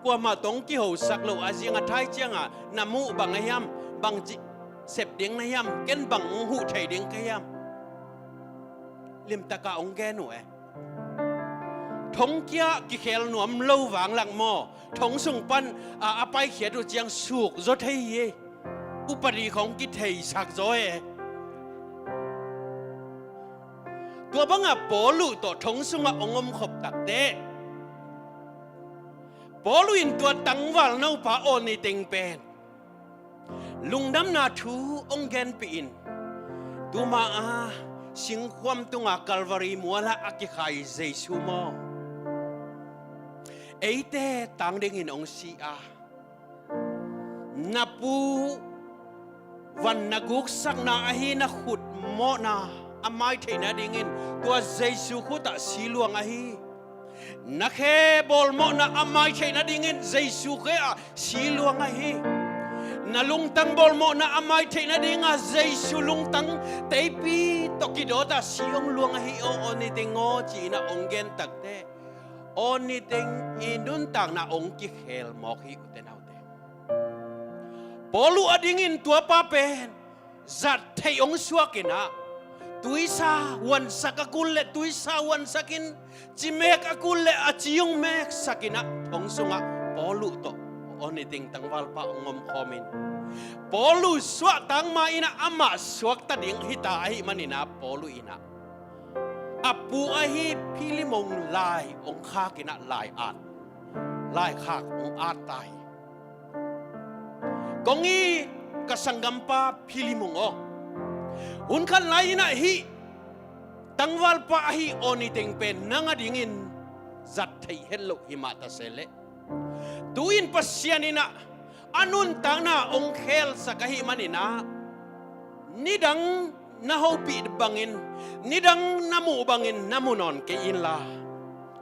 Kuamah tawh hong kihosak lo a zing a thai ciangah na muh bang a hiam, bang ci sep ding na hiam, ken bang hong huh thei ding ka hiam. Limtakah hong gen uh e. Thong kia kikhel nuam lo vanglak maw, thong sung pan a, a paikhiat uh ciang suk zaw thei hi e. Upadi khawng kitheisak zaw e. Tua banga Paul uh tawh thong sungah hong omkhop takteh Paul uh in tua tangval nopa Oniteng pen lungdamna thu hong genpih in, tuma a singkhuam tunga Calvary mualah a kikhai Jesu maw, eite tang dingin hong si a, na pu van na guksakna ahi na khut mawhna a mai theih nadingin tua Jesu khutah si luang ahi. Na khe bawlmawhna a mai theih nadingin Jesu khe ah si luang ahi. Na lungtang bawlmawhna a mai theih nadinga Jesu lungtang teipi tawh kidawta si hong luang ahi aw, Oniteng aw, ci-in a hong gen takteh Oniteng i nuntakna hong kikhel mawk hi, ute naute. Paul uh adingin tuapa pen zat theih hong suakin ah, tuisa huansak a kul le tuisa huansakin, cimek a kul le a ci hong meksakin ah, thong sungah Paul uh tawh Oniteng tangvalpa hong omkhawmin, Paul uh suahtak ma-in ah amah suakta ding hita ahih manin ah, Paul uh in ah a pu ahi Philemon lai hong khakin ah lai at, laikhak hong at ta hi. Kong it ka sanggampa Philemon aw, hun khat lai-in ah hih tangvalpa ahi Oniteng pen nang adingin zat theih het loh hi mah ta se leh, tu-in Pasian in ah a nuntakna hong khelsak ahih manin ah, nidang na hopih bangin, nidang na muh bangin na mu nawn kei inla,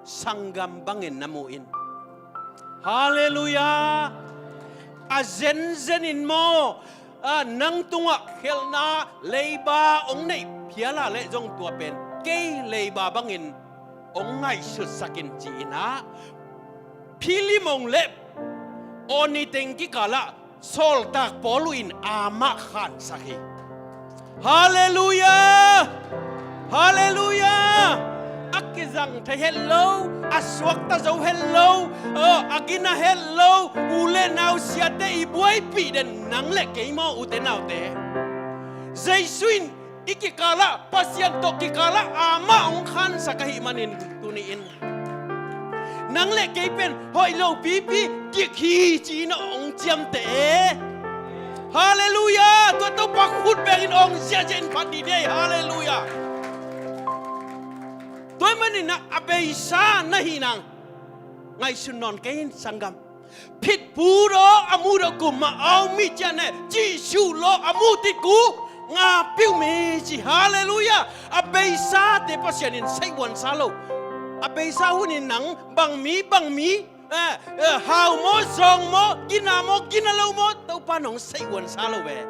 sanggam bangin na mu in. Halleluiah. A zenzenin maw, a, nang tungah khelhna leiba hong neih phial a leh zong tua pen kei leiba bangin hong ngaihsutsakin ci-in ah, Philemon le Oniteng kikalah sawltak Paul uh in amah khansak hi. Halleluiah! Halleluiah! A kizang thei het lo, a suakta zo het lo, a gina het lo u le nau siate i buaipih den nang le kei maw, ute naute? Jesu in i kikalah, Pasian tawh kikalah amah hong khansak ahih manin tuni-in nang le kei pen hoih lo pipi dik hi ci-in hong ciamteh e. Halleluiah. Tua Topa khut bengin hong ziahziah in phat dih ni ei. Halleluiah. Tua ahih manin ah a beisa na hih nang ngaihsun nawn kei in sanggam. Phit phut aw a muh deuh kum mah a om hi ci-a ne, Jesu law a muh dit gu nga peuh mi ci. Halleluiah. A beisate Pasian in seihhuan sa lo. A beisa hunin nang bang mi bang mi, eh, eh, hau maw, zawng maw, gina maw, gina lo maw, Topa in hong seihhuan sa lo ve.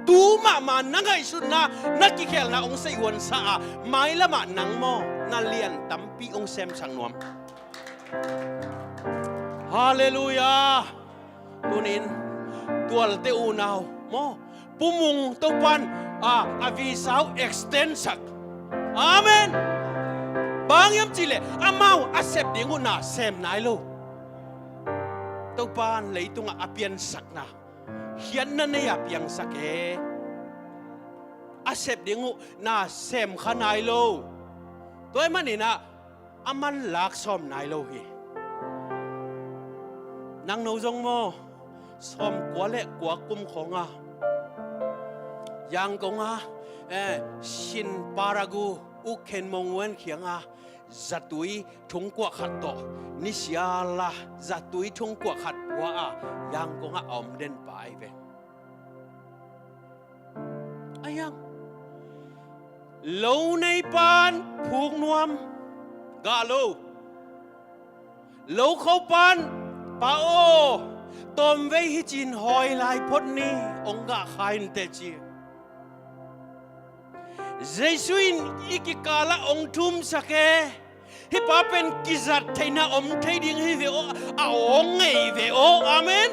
Tu mahmah na ngaihsutna, na kikhelna hong seihhuan sa a, mailamah nang maw na lian tampi hong semsak nuam. Halleluiah. Tunin tualte unau maw, pumung Topan a, a visa uh extend sak. Amen. Bang hiam cihleh amau a sep ding uh na sem nai lo. Topan leitungah a piansakna khiatna nei a piangsak e. A sep ding uh na sem kha nai lo. Tua ahih manin ah a man lak sawm nai lo hi. Nangno zong maw, sawmkua le kua kum khawnga Yangon a, eh, Shin Paragu U Khen Mong Wen khianga zatui thungkuah khat tawh nisiala zatui thungkuah khat pua a Yangon a a om den pa ahi ve. Ahi hang lo nei pan phuk nuam gah lo. Lo kho pan, Pa aw, tawmvei hi cin hawi lai phot ni, hong gah kha in teh ci. Jesu in i kikalah hong thumsak e. Hih pa pen kizat theihna om thei ding hi ve aw, a aw ngei ve aw. Amen.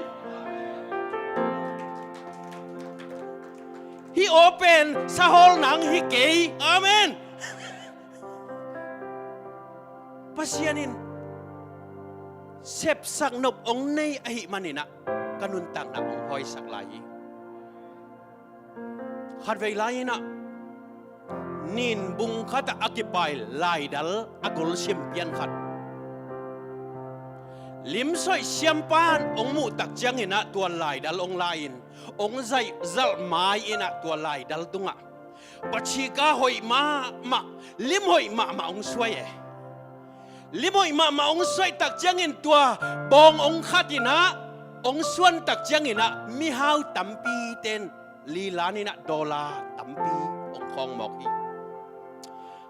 Hih aw pen sahawl nang hi kei. Amen. Pasian in sepsak nop hong nei ahih manin ah ka nuntakna hong hawisak lai hi. Khatvei lai-in ah nin bung khatah a kipai laidal a golsim pian khat limsoih siampa in hong muh tak ciangin ah tua laidal hong la-in hong zaih zalh mai-in ah tua laidal tungah pachika hoih mahmah, lim hoih mahmah hong suai e. Lim hoih mahmah hong suaih tak ciangin tua bawng hong khat in ah hong suan tak ciangin ah mihau tampi ten lilan in ah dollar tampi hong khawng mawk hi.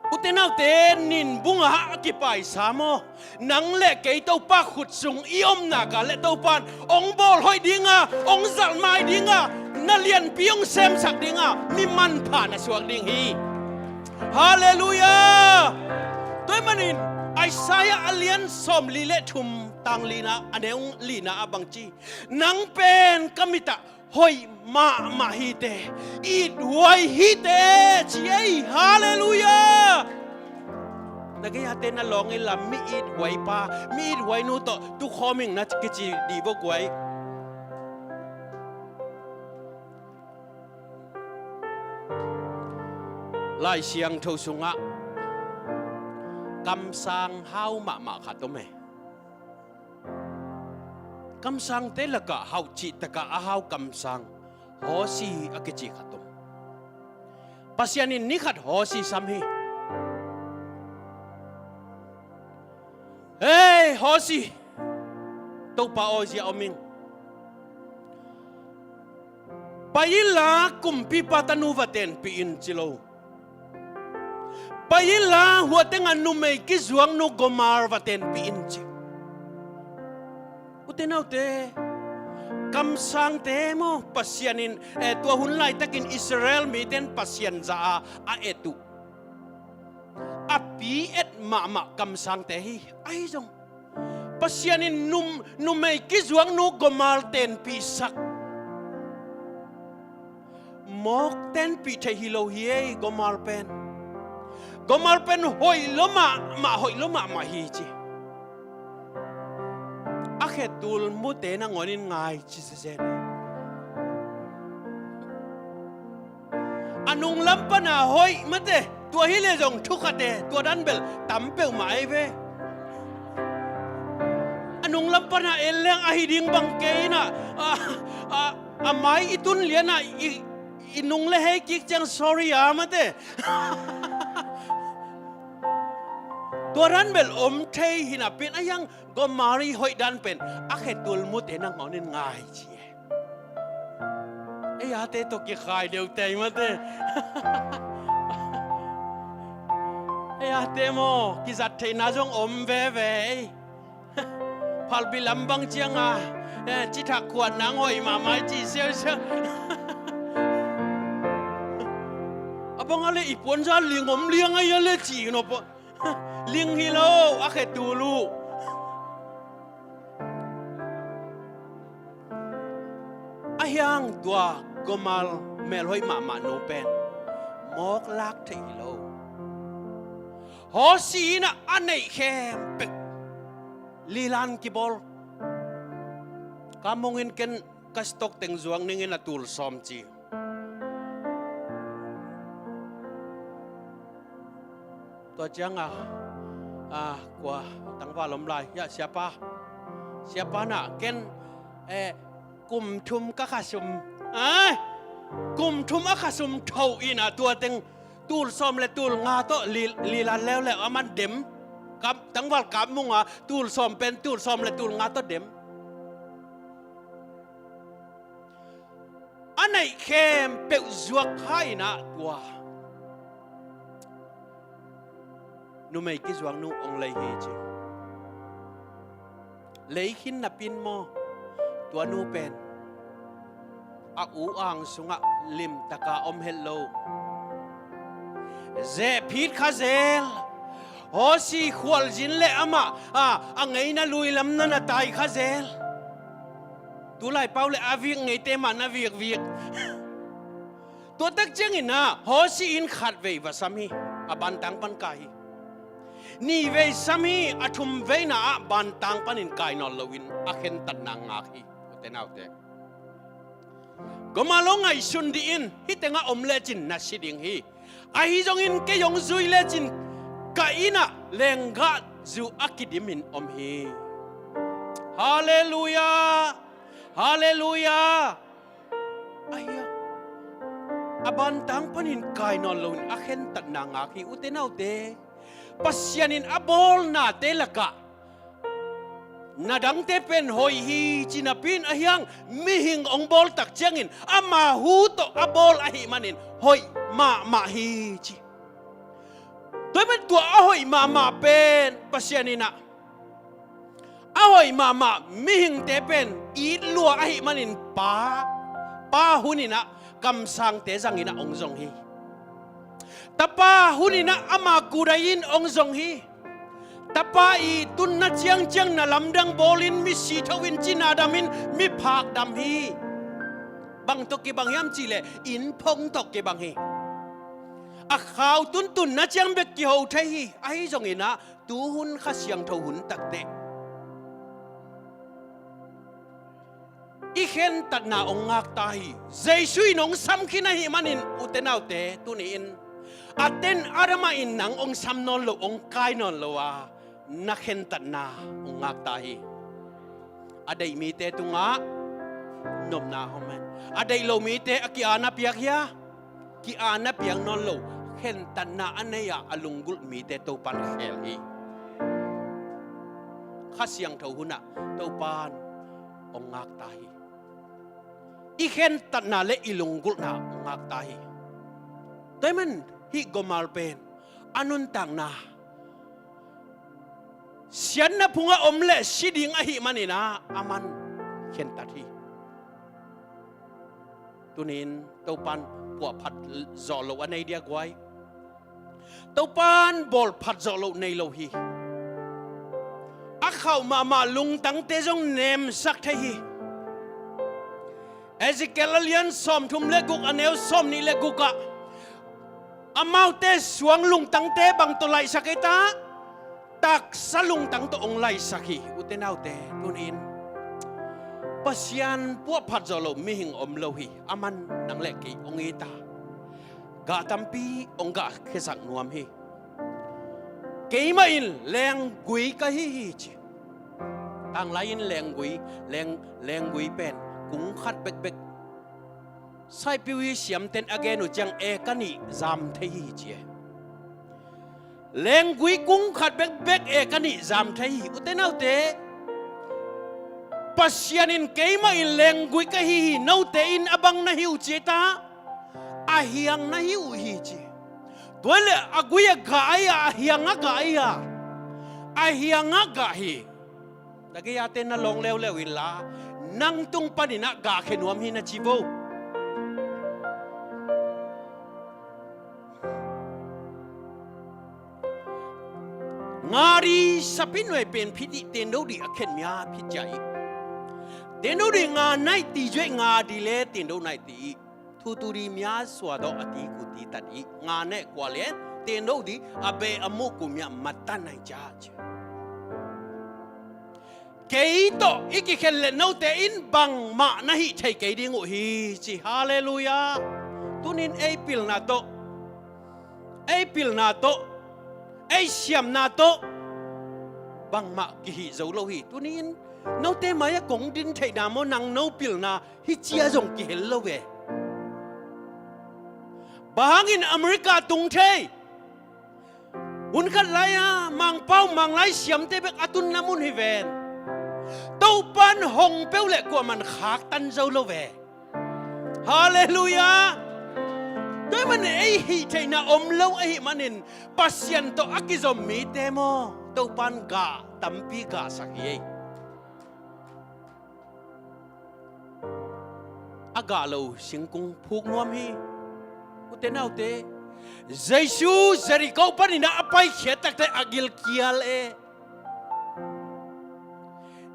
Ute naute, nin bungah a kipaisa maw, nang le kei Topa khut sung i omna ka le Topa in hong bawl hoih dinga, hong zalh mai dinga, na lianpi hong semsak dinga mi manpha na suak ding hi. Halleluiah. Tua ahih manin Isaiah a lian sawmli le thum tang lina a neu lina ah bang ci, nang pen ka mitah hoih mahmah hi teh, ithuai hi teh ci ei. Halleluiah. Na gei-ate na lawng inla mi ithuai pa, mi ithuai nu tawh tukhawm ing na kici dih vua guai. Lai Siangtho sungah kamsang hau mahmah khat om e. Kamsangte lakah hauh cihtakah a hau kamsang Hosea a kici khat om. Pasian in ni khat Hosea sam hi. Hei Hosea, Topa aw zia om ing. Pai inla kumpipa tanu va tenpih in ci lo. Pai inla hua tengah numei kizuaknu Gomer va tenpih in ci. Ute naute, kamsangte maw Pasian in, eh, tua hun laitakin Israel mite in Pasian za a a et uh, a pi et mahmah kamsangte hi. Ahi zong Pasian in num, numei kizuaknu Gomer tenpihsak. Mawk tenpih theih hi lo hi ei, Gomer pen. Gomer pen hoih lua mahmah, hoih lua mahmah hi ci. A khetul mute nangawnin ngai ci zezen. A Nunglam pana hoih mate, tua hi le zong thu khat e, tua dan bel tam peuhmah ei ve. A nunglam pana en leng ahi ding bang kei inah, a, a, a mai i tun lianah i, i nung le hei kik ciang sorry a mate. Tua dan bel om thei hi napi-in a hiang Gomer i hoih dan pen a khetul mute nangawn in ngai ci e. Ei ate tawh kikhai deuh tei mate. Ei ate maw, kizat theihna zong om veve ei. Phalbi lam bang cianga, eh, cithak khuat nang hoih mahmah i ci siausiau. A bang a le i puanza ling om liang a ia le ci no po. Ling hi lo, a khetul uh. A hiang tua Gomer melhoih mahmah nu pen mawk lak thei hi lo. Hosea inah a neih khempeuh lilan kibawl. Ka mong in ken ka stock teng zuak ningin a tul sawm ci. Tua cianga, a, kua tangval om lai, ya, siapa. Siapa na ken, eh, kum thum ka khasum. Ah, kum thum a khasum tho inah tua teng tul sawm le tul nga tawh li, lilan leuleu a man dem. Kap, tangval kap munga tul sawm pen tul sawm le tul nga tawh dem. A neih khempeuh zuak kha inah tua numei kizuak nu ong lei hi ci. Lei khin napi-in maw, tua nu pen a u ang sungah limtaka om het lo. Zehphit kha zel. Hosea khualzin le amah, a, a ngeina lui lam na na tai kha zel. Tulai pau le a vik ngeite mah na vikvik. Tua tak ciangin ah Hosea in khat vei va sam hi, a bantang pan kai hi. Nih vei sam hi, a thum veina ah bantang panin kai nawn loin a khentatna ngak hi. Ute naute, Gomer lo ngaihsun dih in, hih tengah om lecin na si ding hi. Ahi zongin kei hong zui lecin ka inn ah lenggahzu a kidimin om hi. Halleluiah. Halleluiah. Ahi a, a bantang panin kai nawn loin a khentatna ngak hi. Ute naute, Pasian in a bawlnate lakah na dangte pen hoih hi ci napi-in a hiang, mihing hong bawl tak ciangin ama hu tawh a bawl ahih manin hoih mahmah hi ci. Tua ahih man tua a hoih mahmah pen Pasian in ah, a hoih mahmah mihingte pen it lua ahih manin pa, pa hun in ah kamsangte zangin ah hong zong hi. Tapa hun in ah ama kudai in hong zong hi. Tapa i tunna ciangciang na lamdang bawlin misi thoin cina damin miphak dam hi. Bang tawh kibang hiam cihleh innphone tawh kibang hi. A khau tuntunna ciang bek kiho thei hi. Ahi zongin ah tuhun Kha Siangtho hun takteh i khentatna hong ngak ta hi. Jesu in hong sam khin ahih manin ute naute, tuni-in a ten a damah in nang hong sam nawn lo, hong kai nawn lo a, na khentatna hong ngak ta hi. A deih mite tungah nopna hong om hen. A deih lo mite a ki-ana piak hia? Ki-ana piak nawn lo, khentatna a nei-a a lunggulh mite Topan khel hi. Kha Siangtho hunah Topan hong ngak ta hi. I khentatna le i lunggulhna hong ngak ta hi. Tua ahih man hih Gomer pen a nuntakna siatna phungah om le si ding ahih manin ah a man khentat hi. Tuni-in Topan puahphat zawh loh a nei dia guai. Topan bawlphat zawh loh nei lo hi. A khauh mahmah lungtangte zong nemsak thei hi. Ezekiel a lian sawmthum le guk, a neu sawmnih le guk ah amaute suang lungtangte bang tawh laihsak ei ta? Taksa lungtang tawh hong laihsak hi. Ute naute, tuni-in Pasian puahphat zawh loh mihing om lo hi. A man nang le kei hong hi ta. Gah tampi hong gah khiasak nuam hi. Keimah in lenggui ka hi hi ci. Tanglai in lenggui, leng, lenggui pen kung khat bekbek. Saipiu i siamten a gen uh ciang eka nih zam thei hi ci e. Lenggui kung khat bekbek eka nih zam thei hi. Ute naute, Pasian in keimah in lenggui ka hi hi, note in a bang na hi uh ci ta? A hiang na hi uh hi ci. Tua le a gui a gah ai a, a hiang a gah ai a. A hiang a gah hi. Tagayate na lawng leuleu inla, nang tung panin ah gah khia nuam hi na ci vo. Nga di sapi nuai pen phit ih, tendo di a khen mia phit cia ih. Tendo di nga naih ti zuaih, nga di le tendo naih ti ih. Thutu di mia suadawh a ti ku ti tat ih. Nga naih kua le tendo di a beh a muh ku mia matan naih cia cia. Kei tawh i kikhen le note in bangmah na hih thei kei ding uh hi ci. Halleluiah. Tunin ei pilna tawh, ei pilna tawh, ei siamna tawh bangmah kihih zo lo hi. Tunin note mai-ah kong din theihna maw, nang no pilna hi cia zong kihel lo ve. Bang hangin America tung thei? Hun khat lai-a Mangpau, Manglai siamte bek a tunna mun hi ven. Topan hong peuh le kuaman khaktan zo lo ve. Halleluiah. Tua ahih manin ei hih theihna om lo ahih manin Pasian tawh a kizom mite maw, Topan gah tampi gahsak hi ei. A gah lo singkung phuk nuam hi. Ute naute, Jesu Jericho panin a paikhiat takte a gilkial e.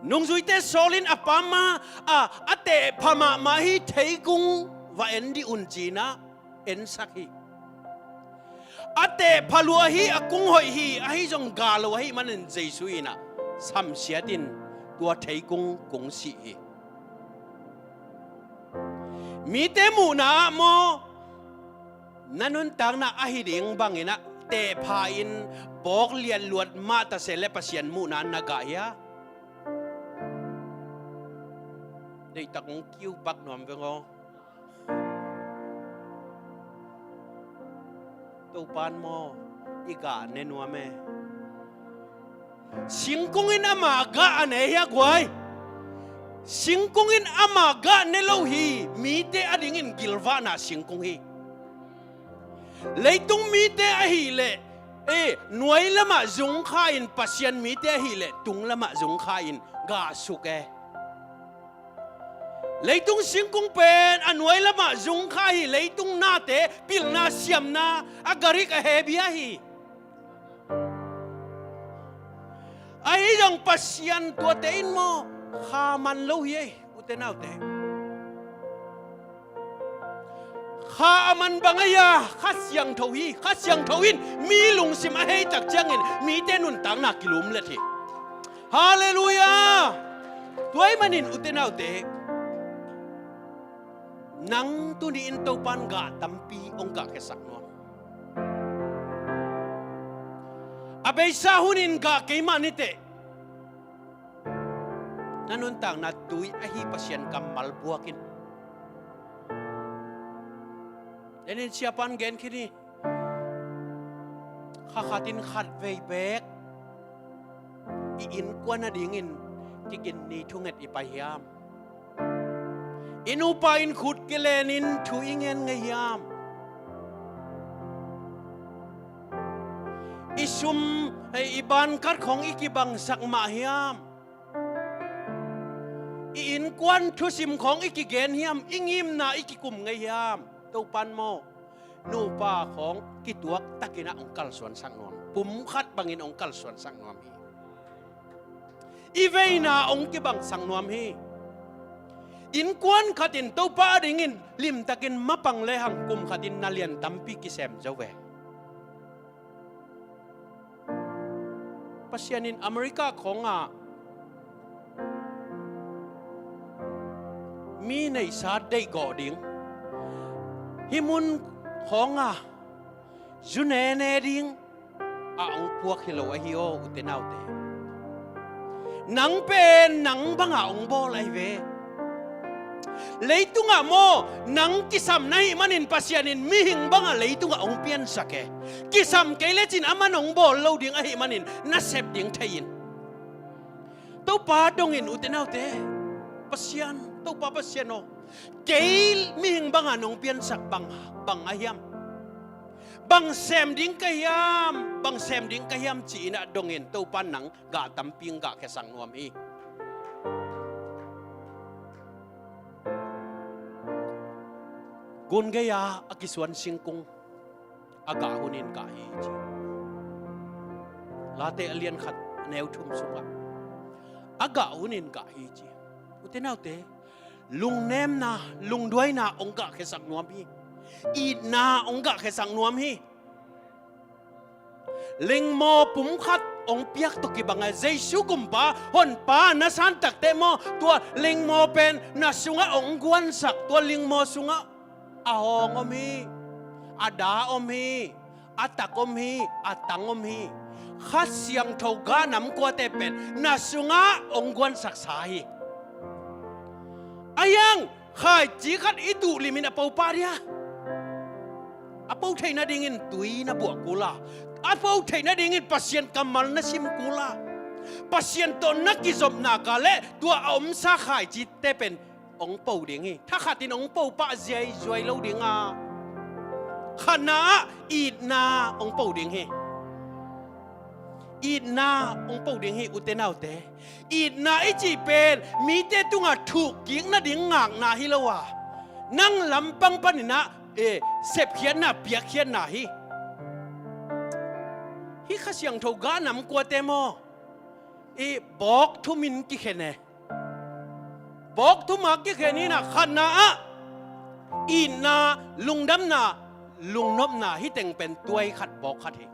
Nungzuite sawl in a pam a, a, a tehpha mahmah hi, theikung va en dih un ci-in ah ensak hi. A tehpha lua hi, a kung hoih hi, ahi zong gah lo ahih manin Jesu in ah samsiat in tua theikung kung sih hi. Mite muhna ah maw, na nuntakna ahi ding bangin ah tehpha in bawk lian luat mah ta se le Pasian muhna na gah hia? Deihtak hong kiu bak nuam veng aw. Topan maw, i gah ne nuam e. Singkung in ama gah a ne hia guai? Singkung in ama gah ne lo hi. Mite adingin gilvahna singkung hi. Leitung mite ahih leh, eh, nuai lamah zungkha in, Pasian mite ahih leh tung lamah zungkha in gahsuk e. Leitung singkung pen a nuai lamah zungkha hi. Leitung nate pilna siamna a garik a hebia hi. Ahi zong Pasian tuate in maw, kha man lo hi ei, ute naute. Kha a man bang ahi a, Kha Siangtho hi. Kha Siangtho in mi lungsim a hei tak ciangin mite nuntakna kilumlet hi. Halleluiah. Tua ahih manin ute naute, nang tuni in Topan gah tampi hong gah khiasak nuam. A beisa hunin gah keimah niteh. Na nuntakna tui ahi Pasian kammal buak in. Lenin siapan gen khin hi. Kha khat in khat vei bek i innkuan adingin kigin ni thunget i pai hiam? I nupa in khut kilenin thu i ngen ngei hiam? I sum, eh, i bankat khong i kibangsak mah hiam? I innkuan thusim khong i kigen hiam? I ngimna i kikum ngei hiam? Topan maw, nupa khong kituak takin ah hong kalsuansak nuam. Pum khat bangin hong kalsuansak nuam hi. I veina hong kibangsak nuam hi. Innkuan khat in Topa adingin limtakin mapang lehang kum khat in na lian tampi kisem zo ve. Pasian in America khawngah mi neihsa deihgawh ding, hih mun khawng a zu nene ding a hong puak hi lo ahi aw, ute naute. Nang pen nang banga hong bawl ahi ve. Leitungah maw, nang kisam na hih manin Pasian in mihing banga leitungah hong piansak e. Kisam kei lecin aman hong bawl lo ding ahih manin na sep ding thei in. Topa dongin, ute naute, Pasian, Topa Pasian aw, kei mihing banga nong piansak bang, bang a hiam? Bang sem ding ka hiam? Bang sem ding ka hiam ci-in ah dongin Topa nang gah tampi hong gahkhiasak nuam hi. Gun gei-a a kisuan singkung a gah hunin gah hi ci. Late a lian khat a neu thum sungah a gah hunin gah hi ci. Ute naute, lungnemna, lungduaina hong gahkhiasak nuam hi. Itna hong gahkhiasak nuam hi. Lingmaw pum khat hong piak tawh kibang a, Jesu Kumpa, Honpa na san takteh maw, tua lingmaw pen na sungah hong guansak, tua lingmaw sungah a hawng om hi, a da om hi, a tak om hi, a tang om hi. Kha Siangtho gah namkuate pen na sungah hong guansaksa hi. A hiang khaici khat i duh limin a po pah dia. A po theih nadingin tui na buah kul a, a po theih nadingin Pasian kammal na sim kul a, Pasian tawh na kizopna ka leh tua a omsa khaicite pen hong po ding hi. Thakhatin hong po pah ziaizuai lo ding a, khatna ah itna hong po ding hi. Itna hong po ding hi, ute naute. Itna i cih pen mite tungah thukkik nading ngakna hi lo a, nang lampang paninah, e, sepkhiatna, piakkhiatna hi. Hih Kha Siangtho gah namkuate maw, i bawk thumin kikhen e. Bawk thuma kikhen inah, khatna ah itna, lungdamna, lungnopna, hih teng pen tuai khat, bawk khat hi.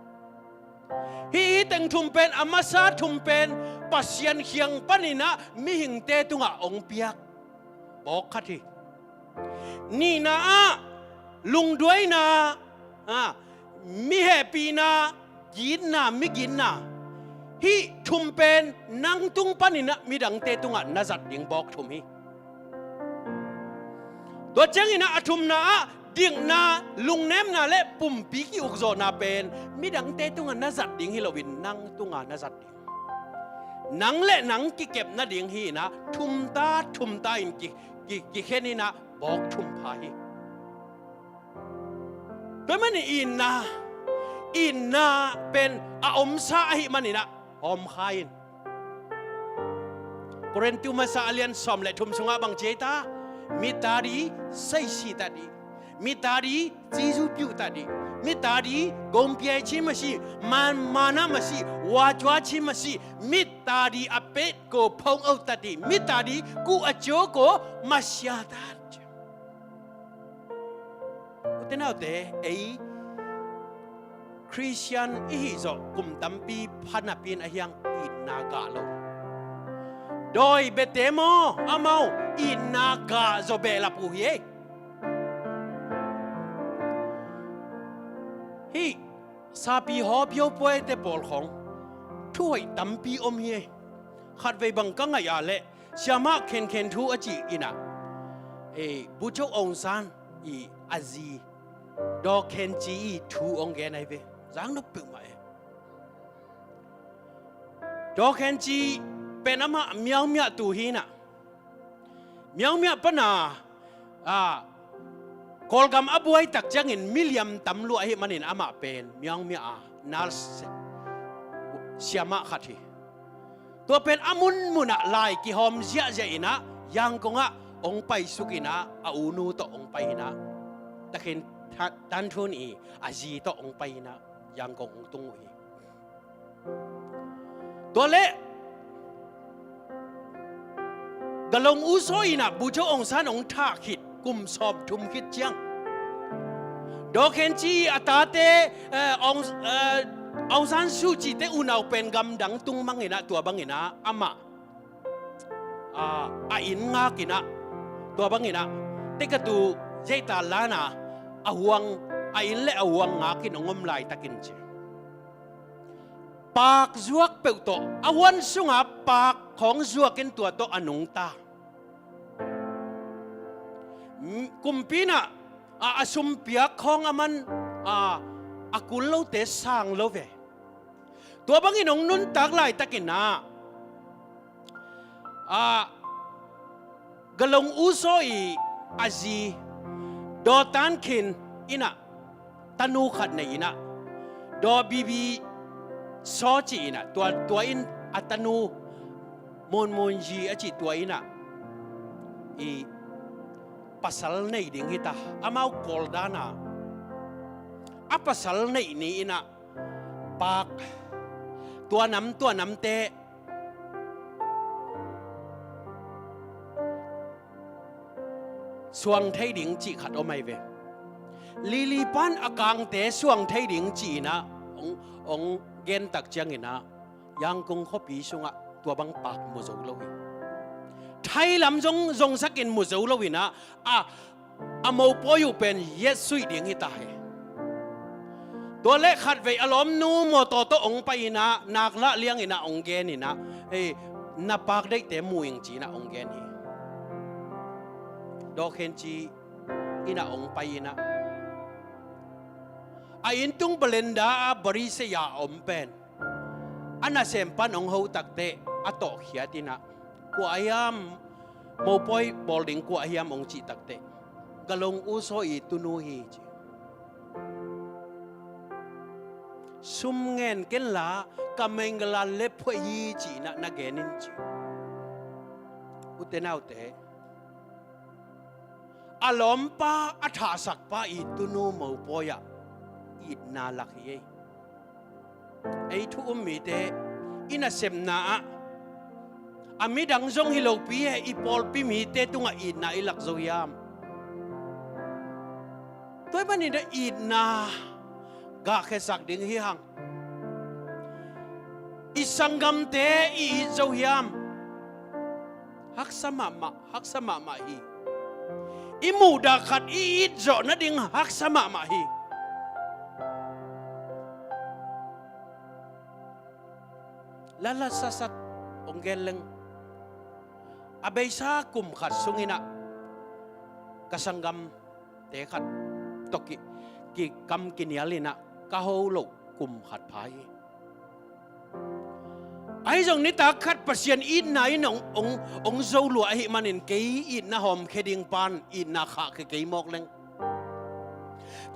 Hih, hih teng thum pen, a masa thum pen Pasian khiang paninah mihingte tungah hong piak bawk khat hi. Nihna ah lungduaina, a, mi hehpihna, gitna, mi gitna, hih thum pen nang tung paninah midangte tungah na zat ding bawk thum hi. Tua cianginah a thumna ah dikna, lungnemna le pumpi ki-ukzawhna pen midangte tungah na zat ding hi loin nang tungah na zat ding. Nang le nang kikep nading hi inah thumta, thumta in ki, ki, kikhen inah bawk thum pha hi. Tua manin itna, itna pen a omsa ahih maninah hawmkha in. Korintu masa a lian sawm le thum sungah bang ci ei ta? မိသားဒီစိတ်ရှိတတ်သည်။ မိသားဒီကျေးဇူးပြုတတ်သည်။ မိသားဒီဂုဏ်ပြိုင်ခြင်းမရှိ၊ မာ, မာနမရှိ၊ ဝါကြွားခြင်းမရှိ။ မိသားဒီအပြစ်ကိုဖုံးအုပ်တတ်သည်။ မိသားဒီကိုယ်အကျိုးကိုမရှာတတ်။ Ute naute, ei Khristian i hih zawh kum tampi pha napi in a hiang itna gah lo. Dawi biate maw, amau itna gah zaw behlap uh hi ei. Hih sapi hawpio puaite pawl khawng thuhoih tampi om hi ei. Khatvei bang ka ngaih ah leh, siamah khenkhen thu a cih inah, ei, Bogyoke Aung San i a zi Daw Khin Kyi i thu hong gen ahi ve. Zang nop peuhmah e. Daw Khin Kyi pen amah Myaung Mya tu hi inah, Myaung Mya pana, a, Kawlgam a buai tak ciangin miliam tam lua ahih manin amah pen Myaung Mya a nurse, siamah khat hi. Tua pen a munmunah lai kihawm ziahziah inah Yangon ah hong paisuk inah a unu tawh hong pai inah, Takhin Tha, Than Thun i a zi tawh hong pai inah Yangon hong tung uh hi. Tua leh Galong U Saw inah Bogyoke Aung San hong thah khit kum sawmthum khit ciang, Daw Khin Kyi a tate, eh, Aung, eh, Aung San Suu Kyi te unau pen gamdang tung mang inah, tua bang inah amah, a, a inn ngak inah, tua bang inah tekatu zeital lana a huang a inn le a huang ngakin hong om laitakin ci, paak zuak peuh tawh, a huan sunga paak khawng zuakin tua tawh a nungta. Kumpi in ah a, a sumpiak khawng a man, a, a kul lote sang lo ve. Tua bangin hong nuntak laitakin ah, a, Galong Usaw i a zi Dawtan Khin in ah tanu khat nei in ah, Daw Bibi Saw ci in ah, tua, tua in a tanu Mun Mun Zi a ci, tua in ah i pasal nei ding hi ta. Amau Kawl dan a, a pasal neih ni in ah paak tua nam tua namte suang thei ding cih khat om ahi ve. Lili pan a kangte suang thei ding ci in ah hong, hong gen tak ciangin ah Yangon khuapi sungah tua bang paak mu zo lo hi. Thai lam zong zongsakin mu zo lo in ah, a, a mopawi uh pen Yesu i ding hi ta hi. Tua leh khatvei a lawmnu mawtaw tawh hong pai in ah, nak lah liang in ah hong gen in ah, "Hei, na paak deihte mu ing," ci in ah hong gen hi. Daw Khin Ci in ah hong pai in ah, a inn tung balenda a bari sei a om pen a nasem pan hong ho takteh a tawhkhiat in ah, "Kua a hiam, mopawi bawl ding kua a hiam?" hong cih takteh, "Galong Usaw i tunu hi," ci. "Sum ngen ken la, ka menggalan le phuai hi," ci in ah na gen in ci. Ute naute, a lawmpa, a thahsakpa i tunu mopawi ah itna lak hi ei. Ei thu um mite i nasepna ah, a midang zong hi lopi e, i pawlpi mite tungah itna i lak zo hiam? Tua ahih manin ah itna gahkhiasak ding hi hang. I sanggamte i it zo hiam? Haksa mahmah, haksa mahmah hi. I muhdah khat i it zawh nading haksa mahmah hi. Lalat satsat hong gen leng, a beisa kum khat sungin ah ka sanggamte khat tawh ki, kikam kinial in ah ka ho loh kum khat pha hi. Ahi zong nitak khat Pasian itna in hong, hong, hong zo lua ahih manin kei itna hawmkhia ding pan itna khahkhia kei mawk leng,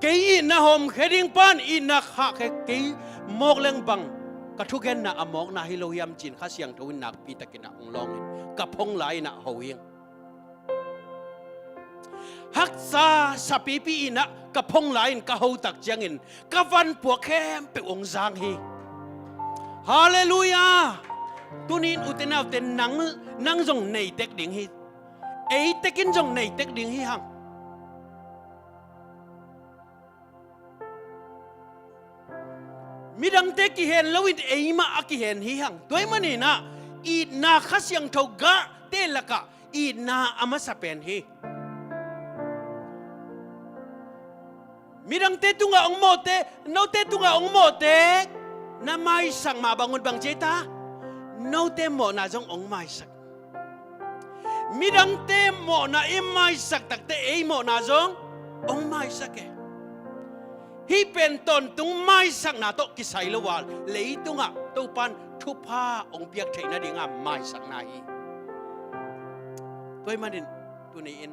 kei itna hawmkhia ding pan itna khahkhia kei mawk leng bang ka thugenna a mawkna hi lo hiam ci-in Kha Siangtho in nakpi takin ah hong lawngin ka phong lai-in ah ho ing. Haksa sapipi in ah ka phong lai-in ka ho tak ciangin ka vanpuak khempeuh hong zang hi. Halleluiah! Tuni-in ute naute, nang, nang zong nei tek ding hi. Ei tekin zong nei tek ding hi hang. Midangte kihen loin eimah a kihen hi hang. Tua ahih manin ah itna, Kha Siangtho gahte lakah itna a masa pen hi. Midangte tungah hong mawhte, note tungah hong mawhte na maisak mah bang un bang ci ei ta? Note mawhna zong hong maisak. Midangte mawhna i maisak takteh ei mawhna zong hong maisak e. Hih pen tawntung maisakna tawh kisai lo a, leitungah Topa'n thupha hong piak theih nadinga maisakna hi. Tua ahih manin tuni-in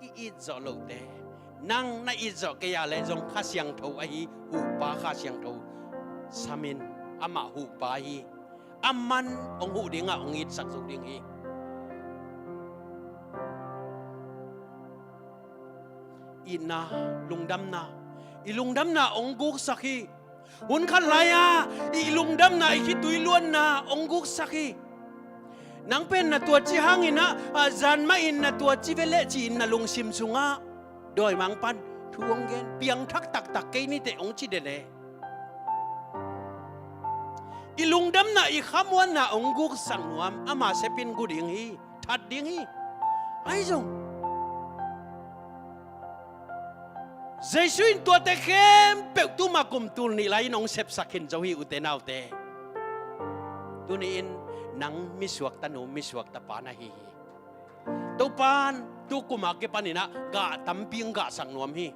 i it zawh lote, nang na it zawh kei a leh zong Kha Siangtho ahi, huhpa Kha Siangtho samin, amah huhpa hi. Aman hong huh dingah hong itsak zo ding hi. Itna, lungdamna, i lungdamna hong guksak hi. Hun khat lai-a i lungdamna, i khitui luanna hong guksak hi. Nang pen na tuaci hangin ah, a, zan mahin na tuaci ve leh ci-in na lungsim sungah dawimangpa'n thu hong gen, piangthak taktak kei ni teh hong ci den e. I lungdamna, i khamuanna hong guksak nuam, ama sepin gu ding hi, that ding hi. Ahi zong Jesu in tuate khempeuh tuma kum tul nih lai-in hong sepsak khin zo hi, ute naute. Tuni-in nang misuak tanu, misuak tapa na hi hi. Topan tu kum a kipanin ah gah tampi hong gahsak nuam hi.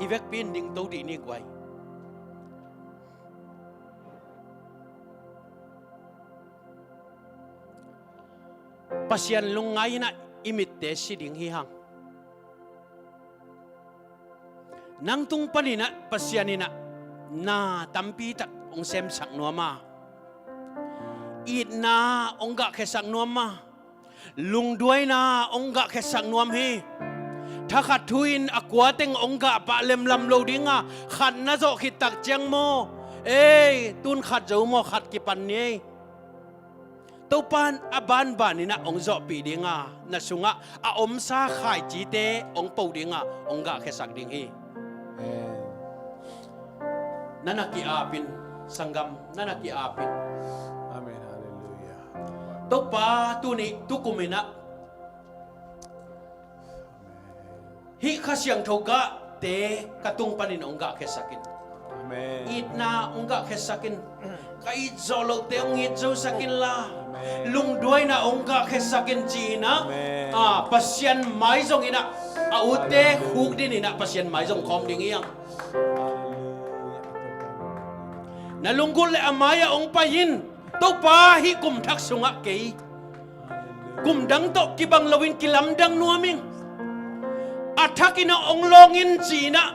I vekpi in dingto dih ni guai. Pasian lungngai-in ah i mitte si ding hi hang. Nang tung panin ah Pasian in ah na tampi tak hong semsak nuam a, itna hong gahkhiasak nuam a, lungduaina hong gahkhiasak nuam hi. Thakhat thu in a kua teng hong gah pah lemlam lo ding a, khat na zawh khit tak ciang maw, ei, tun khat zo maw, khat kipan ni ei. Topan a banbanin ah hong zawhpih ding a, na sungah a omsa khaicite hong po ding a, hong gahkhiasak ding hi. Amen. Na na ki-apin, sanggam, na na ki-apin. Amen. Hallelujah. Topa tuni, tu kumin ah hih Kha Siangtho gahte ka tung panin hong gahkhiasak in. Amen. Itna hong gahkhiasak in. Ka it zawh lohte hong it zosak inla. Amen. Lungduaina hong gahkhiasak in ci-in ah. Amen. Ah, Pasian mai zongin ah a utte khukdin in ah Pasian mai zong khawm ding hi hang. Hallelujah. Na lunggulh le a mai-ah hong pai in. Topa, hih kum thak sungah kei kum dang tawh kibang loin kilamdang nuam ing. A thakin ah hong lawng in ci-in ah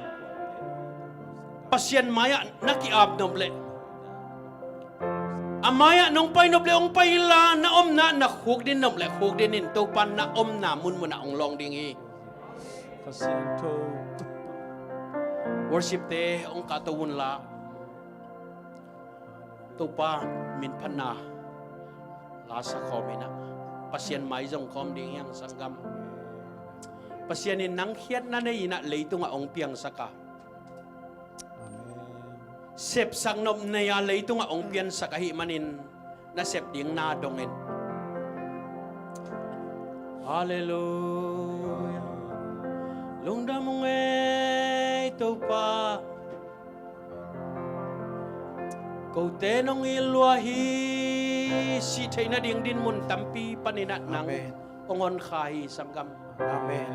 Pasian mai-ah na ki-ap nop leh, a mai-ah nong pai nop leh hong pai inla, na omna na khukdin nop leh khukdin in, Topa na omna munmunah hong lawng ding hi. Worship-te hong kahto unla. Topa minphatna la sa khawm in ah, Pasian mai zong khawm ding hi hang, sanggam. Pasian in nang khiatna nei-in ah leitungah hong piangsak a, amen, sepsak nop nei-a leitungah hong piansak ahih manin na sep ding na dong in. Halleluia. Lungdam ung ei Topa. Kote nong it lua hi. Sih theih nading dinmun tampi panin ah nang, amen, hong honkha hi, sanggam. Amen.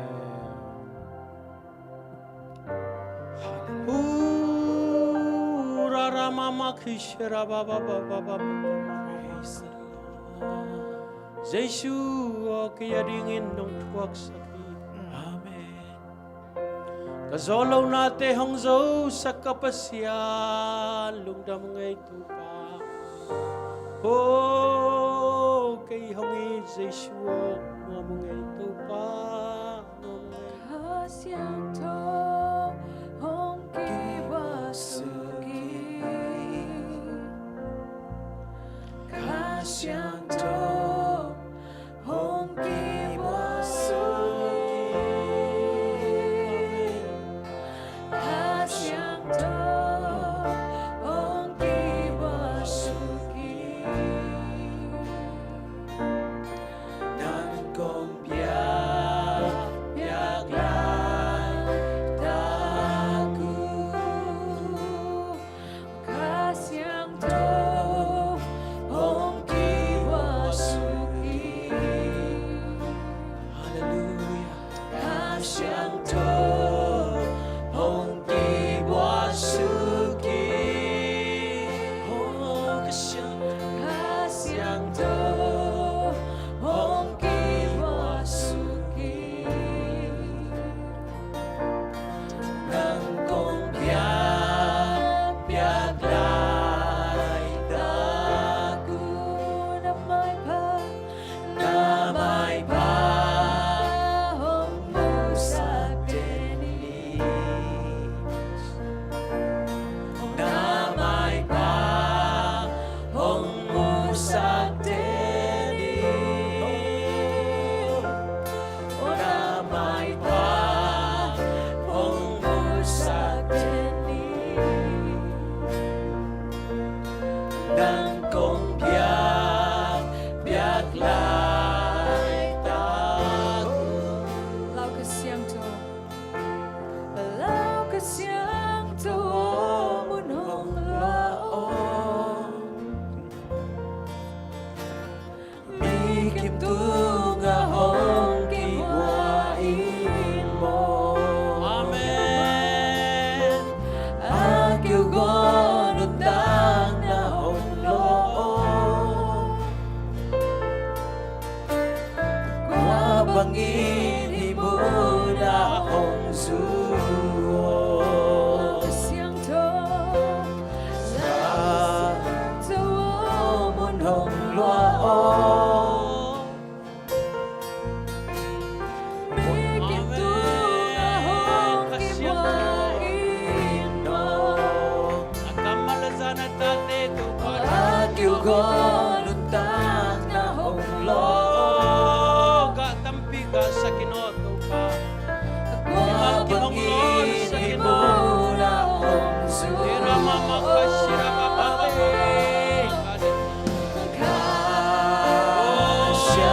Ura rama makhi shera ba ba ba ba ba. Praise the Lord. Jesu aw, kei a dingin nong thuaksak hi. Amen. Ka zawh lohnate hong zosak ka Pasian, lungdam ung ei Topa. Oh, kei hong it Jesu aw, nuam ung ei Topa, nuam ung ei. Kha Siangtho hong kibasuk in. Kha Siangtho hong kibasuk in. Kha Siangtho hong kibasuk in. Nang kong piak, piak lai. A kiu gawn nuntakna hong lawh. Gah tampi gah sakin aw Topa. Gua bangin hih munah hong zui. Nang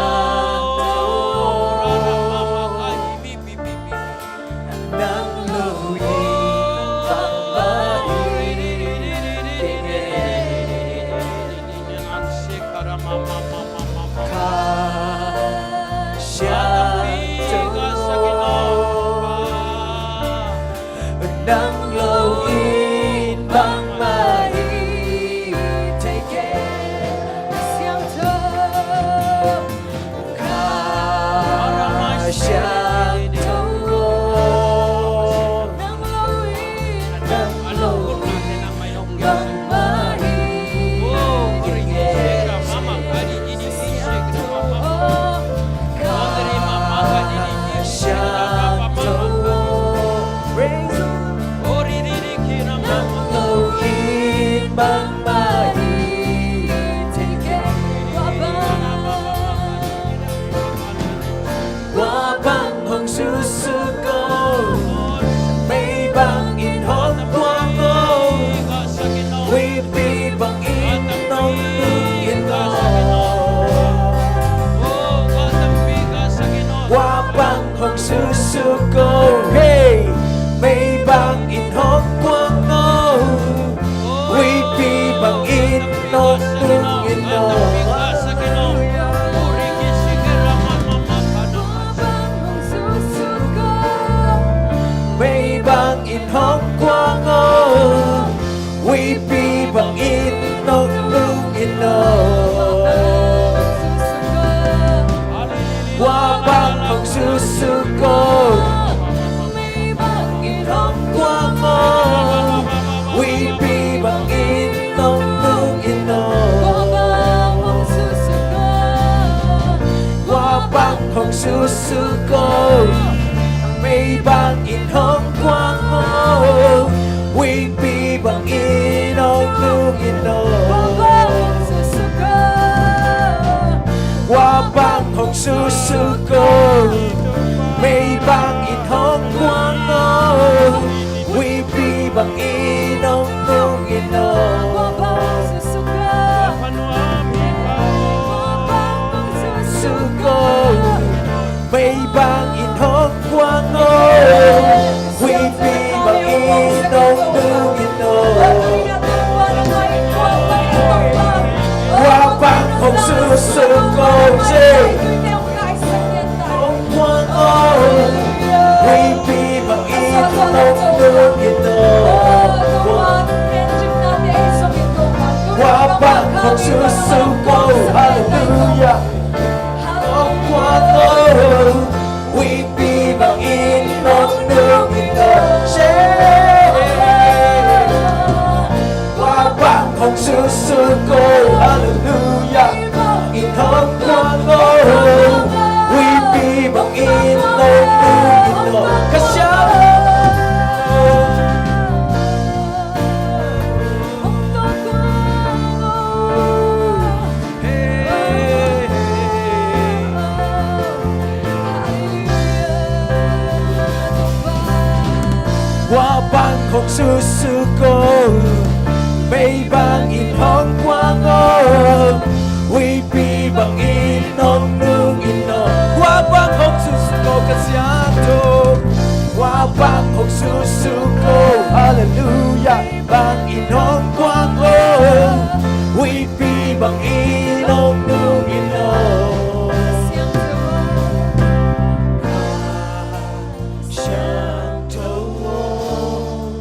lo in bangmah hi. Kha Siangtho aw, nang lo in bangmah hi. Take it. Siangtho, Kha Siangtho aw, nang lo in, nang lo in bangmah hi. Kha Siangtho aw, praise the Lord. Nang lo in bangmah hi. Take it. Gua bang hong susu ko, mei bang in hong kuang o, huipi bang in hong nung in o. Gua bang hong susu ko, hey, mei bang in hong kuang o, huipi bang in hong nung in o. Mei bang in hong kuang o, huipi bang in hong nung in o. Gua bang hong susu ko, mei bang in hong kuang o, huipi bang in hong nung in o. Gua bang hong susu ko, mei bang in hong kuang o, huipi bang in hong nung in o. Gua bang hong susu ko, mei bang in hong kuang o, huipi bang in hong nung in o. Susu ko, mei bang in hong kuang o, huipi bang in hong nung in o. Gua bang hong susu ko, hong kuang o, huipi bang in hong nung in o. Gua bang hong susu ko, hallelujah. Hong kuang o, huipi bang in hong nung in o. Gua bang hong susu ko, hallelujah. In hong kuang o, huipi bang in hong nung in o. Kha Siangtho. Gua bang hong susu ko, mei bang in hong kuang o, huipi bang in hong nung in o. Gua bang hong susu ko, Kha Siangtho. Gua bang hong susu ko, hallelujah. Bang in hong kuang o, huipi bang in hong nung in o. Kha Siangtho aw,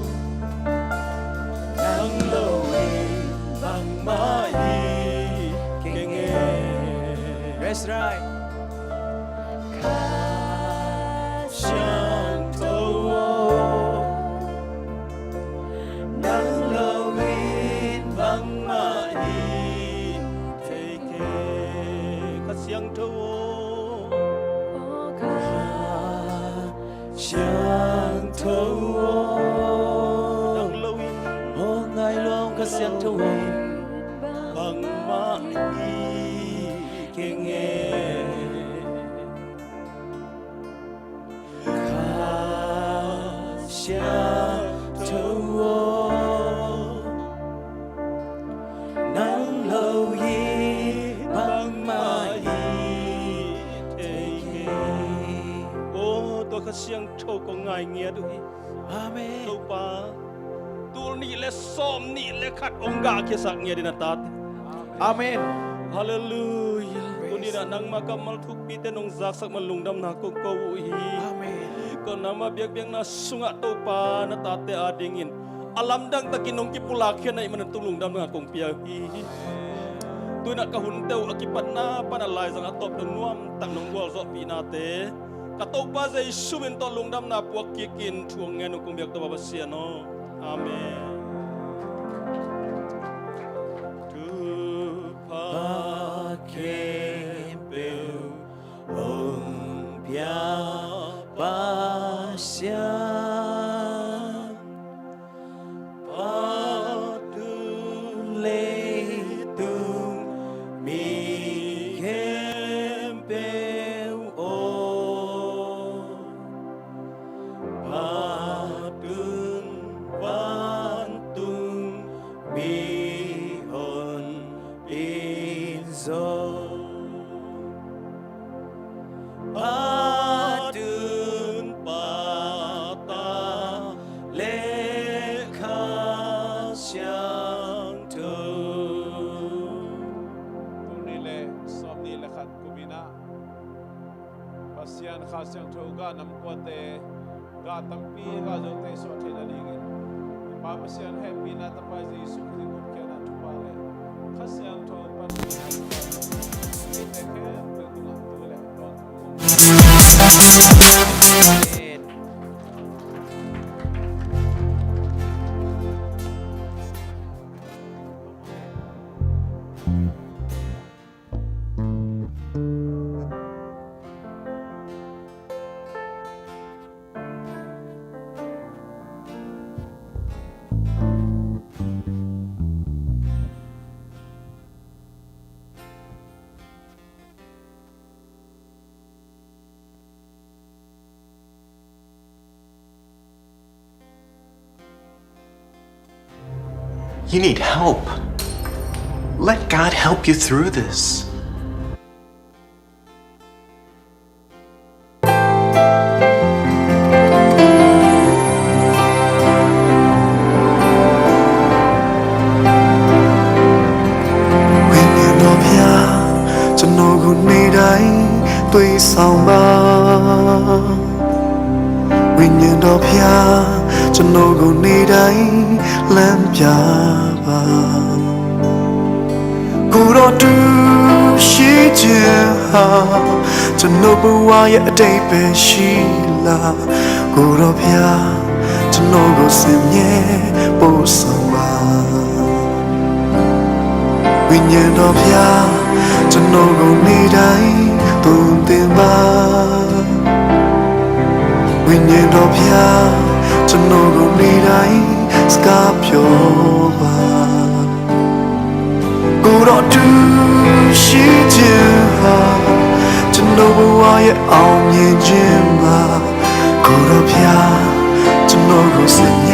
nang lo in bangmah hi kei nge. That's right. Kha Siangtho aw, nang lo in bangmah hi thei kei. Kha Siangtho aw, Kha Siangtho aw, nang lo in, aw ngai lo Kha Siangtho aw, bangmah hi kei ing e. Kha Siangtho aw, nang lo hi bangmah hi thei kei. Aw, tua Kha Siangtho kong ngai ngiat uh hi. Amen. Topa, tul nih le sawm nih le khat hong gahkhiasak ngiat in a tate. Amen. Halleluiah. Praise. Tuni-in ah nangmah kammal thukpite nong zaksak man lungdamna kong ko uh hi. Amen. Kong nangmah biakpiakna sungah Topa na tate adingin a lamdang takin nong kipulak khia na hih manin tung lungdamna kong pia uh hi. Tu-in ah ka hunte uh a kipatna pan a laizang a tawpna nuamtak nong gualzawhpihnate ka Topa Jesu min tawh lungdamna puak kikin thu hong ngen uh kong biak Topa Pasian aw. Amen. Thupha khempeuh hong pia Pasian, pahtun leitung mi khempeuh aw, pahtun vantung mi honpin zong, pahtun pahtak le Kha Siangtho. Tul nih le sawm nih le khat kum in ah Pasian Kha Siangtho gah namkuate, gah tampi, gah zote suah theihna dingin i Pa Pasian hehpihna, Tapa Jesu Khrih gupkhiatna thupha le Kha Siangtho panpihna thupha, mite khempeuh tungah tu le tawntung. You need help. Let God help you through this. ဝိညာဉ်တော်ဘုရား ကျွန်တော်ကို နေ့တိုင်း သွေးဆောင်ပါ။ ဝိညာဉ်တော်ဘုရား ကျွန်တော်ကို နေ့တိုင်း လမ်းပြပါ။ ကိုယ်တော် တွေ့ရှိခြင်းဟာ ကျွန်တော်ဘဝရဲ့ အဓိပ္ပာယ်ရှိလား။ ကိုယ်တော်ဘုရား ကျွန်တော်ကို စင်မြဲ ပို့ဆောင်ပါ။ ဝိညာဉ်တော်ဘုရား ကျွန်တော်ကို နေ့တိုင်း သွန်သင်ပါ။ ဝိညာဉ်တော်ဘုရား ကျွန်တော်ကို နေ့တိုင်း စကားပြောပါ။ ကိုယ်တော် တွေ့ရှိခြင်းဟာ ကျွန်တော်ဘဝရဲ့ အောင်မြင်ခြင်းပါ။ ကိုယ်တော်ဘုရား ကျွန်တော်ကို စင်မြ